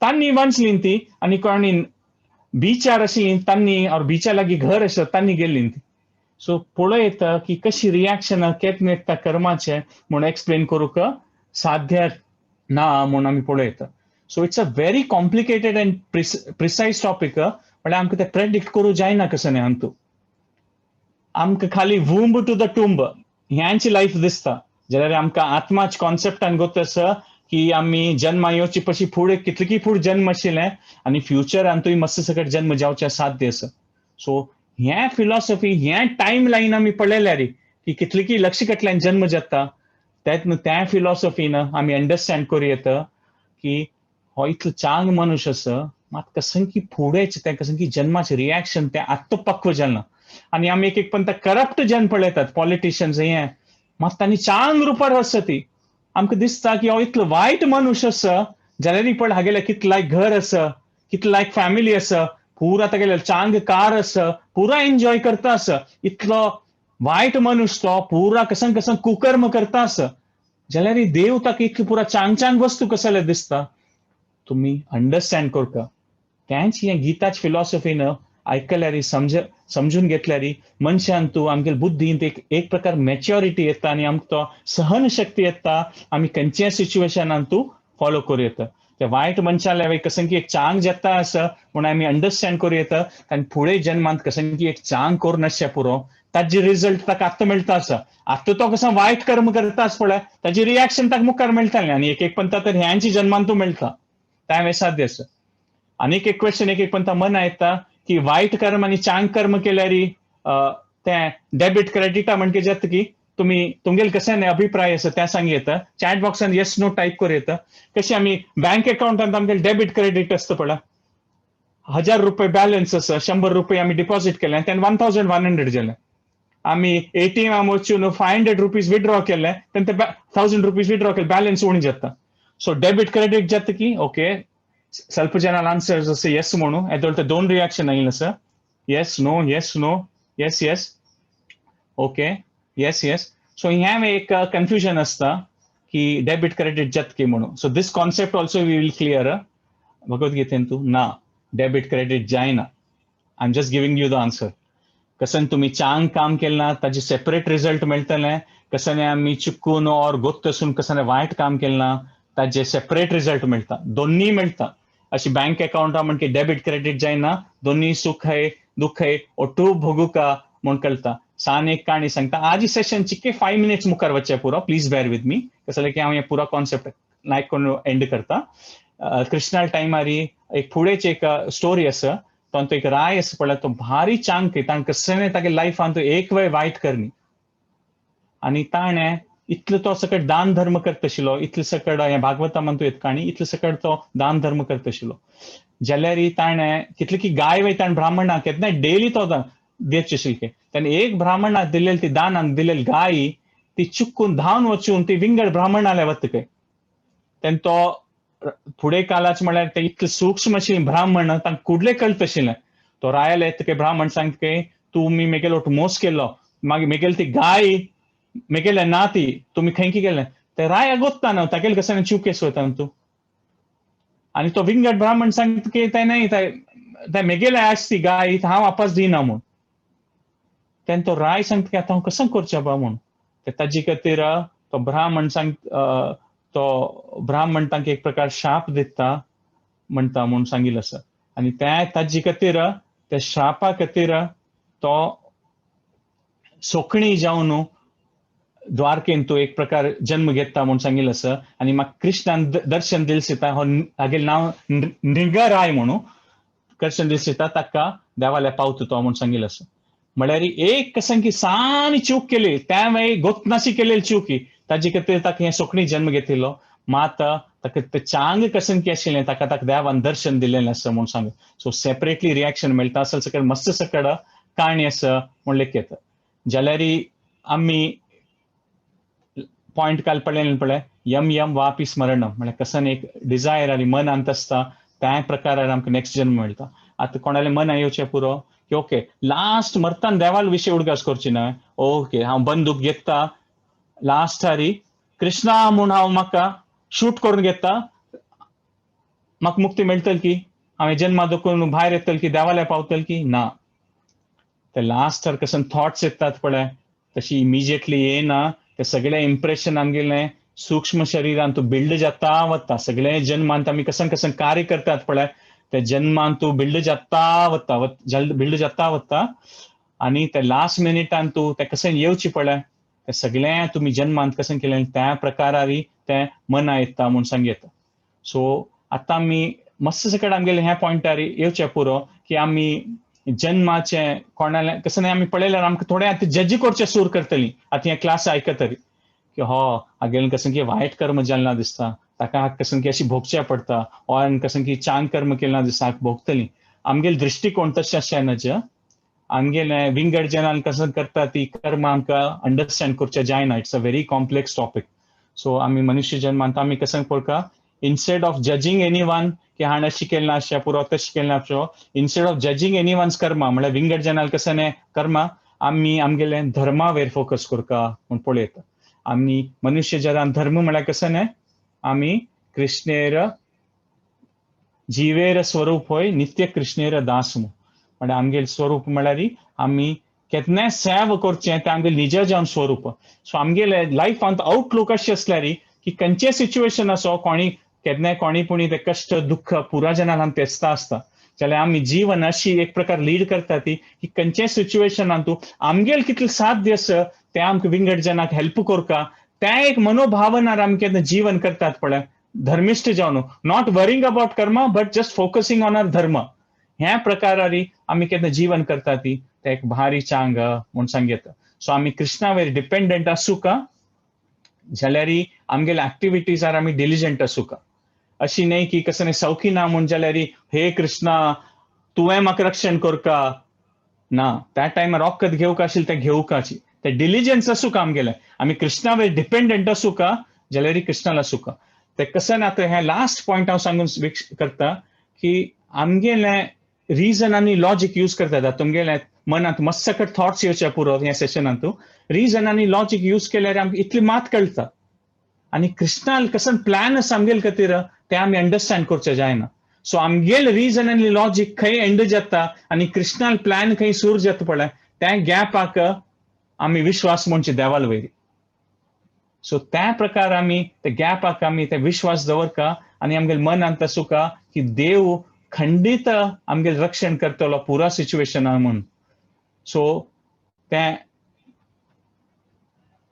तांणी वांचली ती. आनी कोणी बिचार आशिल्ली तांणी ऑर बिचा लागीं घर आसा तांणी गेल्ली ती. सो पळयता की कशी रिएक्शन केन्ना येता कर्माचें म्हूण एक्सप्लेन करूंक साध्य ना म्हूण आमी पळयता. So it's a very complicated and precise topic. म्हळ्यार आमकां तें प्रेडिक्ट करूंक जायना कसं न्ही. अंतू आमकां खाली वूंब टू the टूंब ह्यांची लायफ दिसता, जाल्यार आमकां आत्माच कॉन्सेप्टान गोत आसा की आमी जन्मा येवची पशी फुडें कितली फुडें जन्म आशिल्लें आनी फ्युचरांतूय मस्त सकट जन्म जावचें साध्य आसा. सो हें फिलॉसॉफी, हें टायम लायन आमी पळयल्यार की कितली लक्ष कटल्यान जन्म जाता, तेन्ना त्या फिलॉसॉफीन आमी अंडरस्टँड करूं येता की हो इतलो चांग मनुष्य आसा, मात कसं की फुडेंच तें कसं की जन्माचें रिएक्शन तें आत्तां पक्व जालना. आनी आमी एक एक पण करप्ट जन पळयतात, पॉलिटिशियन्स हें, मात तांणी चांग रुपार आसा ती. आमकां दिसता की हो इतलो वायट मनुष्य आसा, जाल्यार पळय हागेलें कितलें लायक घर आसा, कितलें लायक फॅमिली आसा, पुरा तागेलें चांग कार आसा, पुरा एन्जॉय करता आसा. इतलो वायट मनुष्य तो पुरा कसं कसं कुकर्म करता आसा, जाल्यार देव ताका इतली पुरा चांग चांग वस्तू कसले दिसता. तुमी अंडरस्टँड करता तेंच हें गीताच फिलॉसॉफीन आयकल्यार, समजून घेतल्यार मनशान तूं आमगेले बुद्धींत एक एक प्रकार मॅच्युरिटी येता आनी आमकां तो सहनशक्ती येता. आमी खंयच्याय सिच्युएशनान तूं फॉलो करूं येता. त्या वायट मनशाले कसं की एक चांग जाता आसा म्हूण आमी अंडरस्टँड करूं येता. आनी फुडें जन्मांत कसं की एक चांग करून आसचें पुरो, ताजे रिजल्ट ताका आत्तां मेळटा आसा. आतां तो कसो वायट कर्म करता आसा पळय, ताजी रिएक्शन ताका मुखार मेळटालें. आनी एक एक पंता तर ह्यांची जन्मांतू मेळटा, तें साध्य आसा. आनीक एक क्वेश्चन एक एक पंता मना येता की वायट कर्म आनी चांग कर्म केल्यार तें डेबिट क्रेडिटा म्हणजे जाता की तुमी तुमगेले कशें अभिप्राय आसा तें सांग येता. चॅट बॉक्सान येस नो टायप करूं येता. कशें आमी बँक अकाउंटांत आमगेले डेबिट क्रेडिट आसता पळय, 1000 रुपये बॅलन्स आसा, 100 रुपये आमी डिपॉझिट केले, तेन्ना 1100 जालें. आमी एटीएम वचून 500 रुपीज विड्रॉ केले, तेन्ना 1000 रुपीज विड्रॉ केले, बॅलन्स उणी जाता. सो डेबिट क्रेडिट जाता की? ओके, ಸ್ವಲ್ಪ ಜನ आन्सर्स आसा येस म्हणू. येदोळ दोन रिएक्शन आयिल्लें आसा, yes no, yes no, yes yes, okay, yes yes. So हें एक कन्फ्युजन आसता की डेबिट क्रेडिट जाता की म्हणून. So this concept also we will clear. भगवद्गीतेन तूं ना डेबिट क्रेडिट जायना. I am just giving you the answer. कसन तुमी चांग काम केलें ना ताजें सेपरेट रिजल्ट मेळटलें, कसने आमी चुकून ऑर गोत्त आसून कसने वायट काम केलें ना ताजें सेपरेट रिजल्ट मेळटा, दोन्ही मेळटा. अशी बँक अकाउंटा म्हणजे डेबिट क्रेडिट जायना, दोन्ही सुख आहे दुःख आहे ഒट्टू भोगुका म्हूण कळटा. सान एक काणी सांगता. आजी सेशन चिक्के 5 मिनिट्स मुखार वचचे पुरो, प्लीज बेर विथ मी. कसं की हांव हें पुरो कॉन्सेप्ट लायक करून एंड करता. कृष्णा टायमारी एक फुडेच एक स्टोरी आसा. तो एक राय आसा पळय, तो भारी चांग ताणें कसलें तागे लायफान तो एक वेळ वायट करनी. आनी ताणें इतलो तो सकट दान धर्म करता आशिल्लो, इतले सकट हें भागवता म्हणतो येत काणी, इतले सकट तो दान धर्म करता आशिल्लो. जाल्यार ताणें कितले की गाय वय ताणें ब्राह्मणाक केन्ना डेली तो दिवचे आशिल्ले. ताणें एक ब्राह्मणाक दिलेली ती दानाक दिलेली गाय ती चुकून धांवन वचून ती विंगड ब्राह्मणाले वता खंय. तेन्ना तो फुडें कालाच म्हळ्यार ते इतले सूक्ष्म आशिल्ले ब्राह्मण तांकां कुडले कळत आशिल्लें. तो रायाले येता काय ब्राह्मण सांगता काय तुमी मेगेलो मोस केलो, मागीर मेगेली ती गाय मेगेले ना ती तुमी खंय की गेले. ते राया गोत्ता न्हू तागेले कसं चूक वता तूं. आनी तो विंगड ब्राह्मण सांगता की ते नाही, ते मेगेले आस ती गाय हांव वापस दिना म्हूण. तेन्ना तो राय सांगता की आतां हांव कसं करचें बा म्हूण. ते ताजे खातीर तो ब्राह्मण सांग, तो ब्राह्मण तांकां एक प्रकार शाप दिता म्हणटा म्हूण सांगिल्लें आसा. आनी त्या ताजे खातीर, त्या श्रापा खातीर तो सोकणी जावन द्वारकेन तो एक प्रकार जन्म घेता म्हूण सांगिल्लें आसा. आनी म्हाका कृष्णान दर्शन दिल सीता, हो हागेलें नांव नृगराय म्हणून दर्शन दिल सीता, ताका देवाल्या पावता तो म्हूण सांगिल्लें आसा. म्हळ्यार एक कसंकी सानी चूक केली, त्या मागीर गोतनाशी केलेली चुकी, ताजे खातीर ताका हें सोकणी जन्म घेतिल्लो. मात ताका ते चांग कसंकी आशिल्लें, ताका ताका देवान दर्शन दिलेलें आसा म्हूण सांग. सो सेपरेटली रिएक्शन मेळटा असल सकड मस्त सकड काणी आसा म्हूण लेखयता. जाल्यार आमी पॉयंट काल पळयलें पळय, यम यम वापी स्मरण, म्हळ्यार कसन एक डिजायर आनी मनांत आसता त्या प्रकारार आमकां नेक्स्ट जन्म मेळटा. आतां कोणालें मन येवचें पुरो की ओके लास्ट मरतान देवाल विशय उडगास करची न्हय, ओके हांव बंदूक घेता लास्ट हारी कृष्णा म्हूण हांव म्हाका शूट करून घेता, म्हाका मुक्ती मेळटली की, हांवें जन्मा दुखून भायर येतल की, देवाल्या पावतल की ना. ते लास्ट कसन थॉट्स येतात पळय तशी इमिजिएटली येना. ते सगळे इम्प्रेशन आमगेलें सूक्ष्म शरीरान तूं बिल्ड जाता वता. सगळे जन्मांत आमी कसन कसन कार्य करतात पळय, ते जन्मान तूं बिल्ड जाता वता, बिल्ड जाता वता. आनी ते लास्ट मिनिटान तूं ते कशें येवची पळय, ते सगळें तुमी जन्मांत कशें केलें त्या प्रकारारी ते मना येता म्हूण सांग येता. सो आतां आमी मस्त सकट आमगेले ह्या पॉयंटार येवचें पुरो की आमी जन्माचे कोणाले कसं आमी पळयल्यार आमकां थोडे आतां जज करचें सूर करतली आतां हे क्लास आयकतरी की हो हागेलें कसं की वायट कर्म जालें ना दिसता, ताका कसं की अशी भोगचें पडटा, ऑर कसं की चांग कर्म केलें ना दिसता, भोगतली. आमगेले दृश्टिकोण तशें आसचें न्हय. आमगेले विंगड जनान कसं करता ती कर्म आमकां अंडरस्टँड करचें जायना. It's a very complex topic. So आमी मनुष्य जन्मांत आमी कसं पळोवका, instead of judging any one की हाणें अशें केलें ना अशें पुरो तशें केलें ना अशें, instead of judging any one's karma म्हळ्यार विंगड जनाल कसं कर्मा, आमी आमगेले धर्मावेर फोकस करका म्हूण पळयता. आमी मनुष्य जनान धर्म म्हळ्यार कसं न्हय, आमी कृष्णेर जिवेर स्वरूप होय नित्य कृष्णेर दास म्हूण. म्हळ्यार आमगेले स्वरूप म्हळ्यार आमी केन्नाय सेव करचें तें आमगेलें निज जावन स्वरूप. सो आमगेले लायफांत आउटलूक अशें आसल्यार की खंयचें सिच्युएशन आसो, कोणी केन्नाय कोणी पुणी ते कश्ट दुख्ख पुरा जनान तेचता आसता, जाल्यार आमी जीवन अशी एक प्रकार लीड करता ती की खंयच्याय सिच्युएशनान तूं आमगेल कितलें साध्य आसा तें आमकां विंगड जनाक हेल्प करका, त्या एक मनोभावनार आमी केन्ना जीवन करतात पळय, धर्मिश्ट जावन, not worrying about karma but just focusing on our dharma, ह्या प्रकारारी आमी केन्ना जीवन करता ती ते एक भारी चांग म्हूण सांगता. सो आमी कृष्णा वयर डिपेंडंट आसूं का जाल्यार आमगेले एक्टिविटीजार आमी डिलिजंट आसूं का. अशी न्हय की कसं सौखी ना म्हूण जाल्यार हे कृष्णा तुवें म्हाका रक्षण करका ना, त्या टायमार वखद घेवंक आशिल्लें तें घेवकाची, ते डिलिजन्स आसूं का आमगेलें, आमी कृष्णा वयर डिपेंडंट आसूं का जाल्यार कृष्णाला आसूं का. ते कसं ना आतां हें लास्ट पॉयंट हांव सांगून करता की आमगेलें रिजन आनी लॉजीक यूज करतात. तुमगेलें मनांत मस्त सकट थॉट्स येवचे पुरो ह्या सेशनांत, रिजन आनी लॉजीक यूज केल्यार आमकां इतली मात कळटा आनी कृष्णाल कसं प्लॅन आसा आमगेले खातीर तें आमी अंडरस्टँड करचें जायना. सो आमगेल रिजन आनी लॉजीक खंय एंड जाता आनी कृष्णाल प्लॅन खंय सूर जाता पळय, त्या गॅपाक आमी विश्वास म्हणचे देवाल वयर. सो त्या प्रकार आमी त्या गॅपाक आमी ते विश्वास दवरका आनी आमगेले मनांत आसूका की देव खंडीत आमगेले रक्षण करतलो पुरा सिच्युएशना म्हूण. सो तें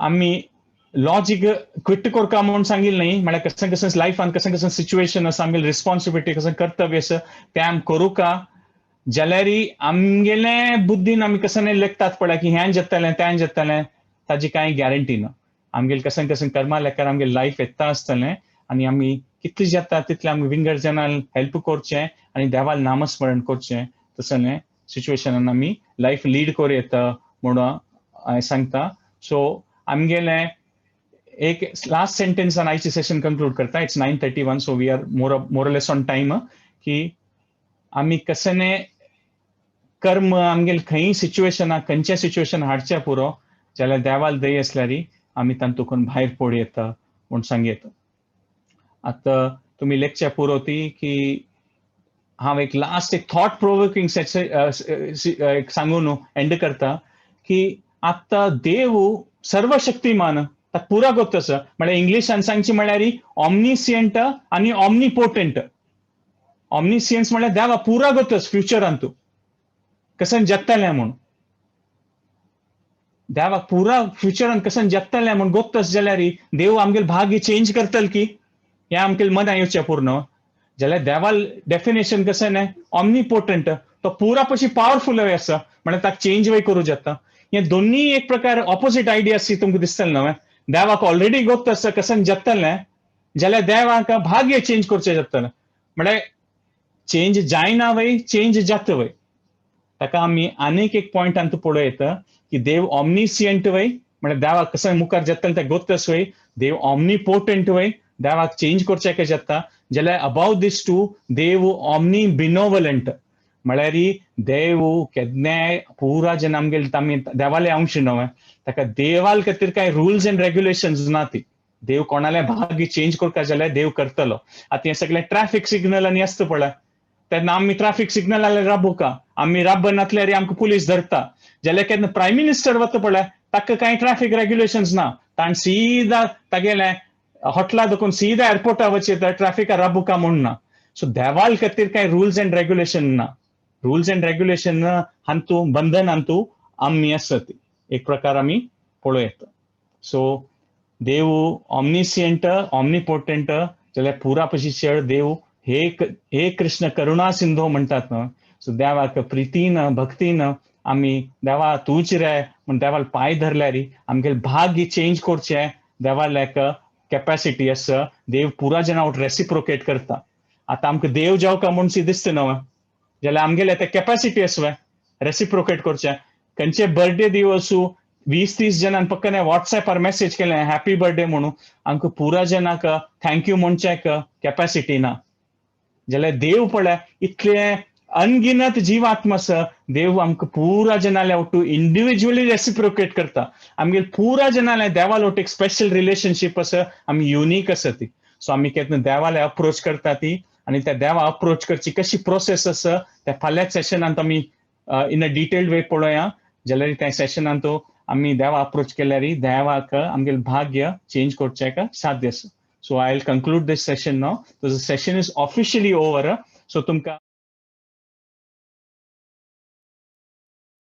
आमी लॉजीक क्विट करका म्हूण सांगिल्लें न्ही, म्हळ्यार कसं कसं लायफान कसं कसं सिच्युएशन आसा, आमगेले रिस्पॉन्सिबिलिटी कसं कर्तव्य आसा तें आमी करूका, जाल्यार आमगेले बुद्दीन आमी कसं लेखतात पळय की ह्यान जातलें त्यान जातलें, ताजी कांय गॅरंटी ना. आमगेले कसं कसं कर्मा लेखार आमगेले लायफ येता आसतलें आनी आमी कितले जाता तितले आमी विंगड जणांक हेल्प करचें आनी देवाल नामस्मरण करचें, तसलें सिच्युएशनान आमी लायफ लीड करूं येता म्हणून हांवें सांगता. सो आमगेलें एक लास्ट सेंटेन्सान आयची सेशन कंक्लूड करता. It's 9:31, so we are more less on time. की आमी कसने कर्म आमगेले खंय सिच्युएशनाक खंयच्या सिच्युएशन हाडचें पुरो जाल्यार देवाल दय आसल्यार आमी तातूंतल्यान भायर पडूं येता म्हूण सांग येता. आतां तुमी लेखचे पुरो ती की हांव एक लास्ट एक थॉट प्रोवोकिंग सांगून एंड करता की आतां देव सर्वशक्तिमान, ताका पुरा गोत्त आसा. म्हळ्यार इंग्लिशान सांगची म्हळ्यार ऑमनिसियंट आनी ऑमनिपोटंट. ऑमनिसियन्स म्हळ्यार देवा पुरा गोत्त आसा फ्युचरान तूं कसन जगतलें म्हूण. देवाक पुरा फ्युचरान कसन जगतलें म्हूण गोत्त आसा जाल्यार देव आमगेले भाग्य चेंज करतल की हें आमगेले मनां येवचें पूर्ण. जाल्यार देवाल डेफिनेशन कशें न्ही, ऑमनिपोटंट, तो पुरा पशी पावरफुल आसा, म्हळ्यार ताका चेंज वय करूं जाता. हे दोन्ही एक प्रकार ऑपोजीट आयडिया तुमकां दिसतलें न्हय. देवाक ऑलरेडी गोत्त आसा कसन जगतलें जाल्यार देवाक भाग्य चेंज करचें जातलें. म्हळ्यार चेंज जायना वय, चेंज जाता वय. ताका आमी आनीक एक पॉयंट आमकां पळोवं येता की देव ऑमनिसियंट वय, म्हळ्यार देवाक कसं मुखार जातलें तें गोत्त आसा वय. देव ऑमनिपोटंट वय, देवाक चेंज करचें जाता. जाल्यार above these two Dev omni बिनोवलंट, म्हळ्यार देव केन्नाय पुरा जेन्ना आमगेले आमी देवाले अंश न्हय, ताका देवाल खातीर कांय रुल्स एंड रेग्युलेशन्स ना. ती देव कोणाले भाग्य चेंज करता जाल्यार देव करतलो. आतां हें सगळें ट्रॅफिक सिग्नल आनी आसता पळय, तेन्ना आमी ट्रॅफिक सिग्नल जाल्यार राबोका, आमी राब नासल्यार आमकां पुलीस धरता. जाल्यार केन्ना प्रायम मिनिस्टर वता पळय, ताका कांय ट्रॅफिक रेग्युलेशन्स ना. ताण सीधा तागेलें हॉटला दखून सीधा एअरपोर्टा वचें, ट्रॅफिका राबुका म्हूण ना. सो देवाल खातीर कांय रुल्स एंड रेग्युलेशन ना. रुल्स एंड रेग्युलेशन हांतू बंधन हांतू आमी आसत एक प्रकार आमी पळोवं येता. सो देव ऑमनिसियंट, ऑमनिपोटंट जाल्यार पुरा पशी चड देव हे हे कृष्ण करुणा सिंधो म्हणटात न्हय. सो देवाक प्रितीन भक्तीन आमी देवा तूंच रे म्हण देवाक पांय धरल्यार आमगेले भाग्य चेंज करचें देवाक कॅपॅसिटी आसा. देव पुरा जना रेसिप्रोकेट करता. आतां आमकां देव जावका म्हूण सी दिसता न्हय, जाल्यार आमगेले ते कॅपॅसिटी आसा रेसिप्रोकेट करचें. खंयचे बर्थडे दिवस आसूं, 20-30 जणांक पक्कने वॉट्सॅपार मेसेज केलें हॅपी बर्थडे म्हणून, आमकां पुरा जणांक thank you म्हणचेक कॅपॅसिटी ना. जाल्यार देव पळय इतले अनगिनत जीवात्मा आसा, देव आमकां पुरा जनाले वटू इंडिविज्युअली रेसिप्रोकेट करता. आमगेले पुरा जनाले देवाल वट एक स्पेशल रिलेशनशीप आसा, आमी युनीक आसा ती. सो आमी केन्ना देवाले अप्रोच करता ती आनी त्या देवा अप्रोच करची कशी प्रोसेस आसा त्या फाल्यां सेशनांत आमी इन अ डिटेल्ड वे पळोवया. जाल्यार त्या सेशनांत आमी देवा अप्रोच केल्यार देवाक आमगेले भाग्य चेंज करचें साध्य आसा. So I will conclude this session now. The session is officially over. So तुमकां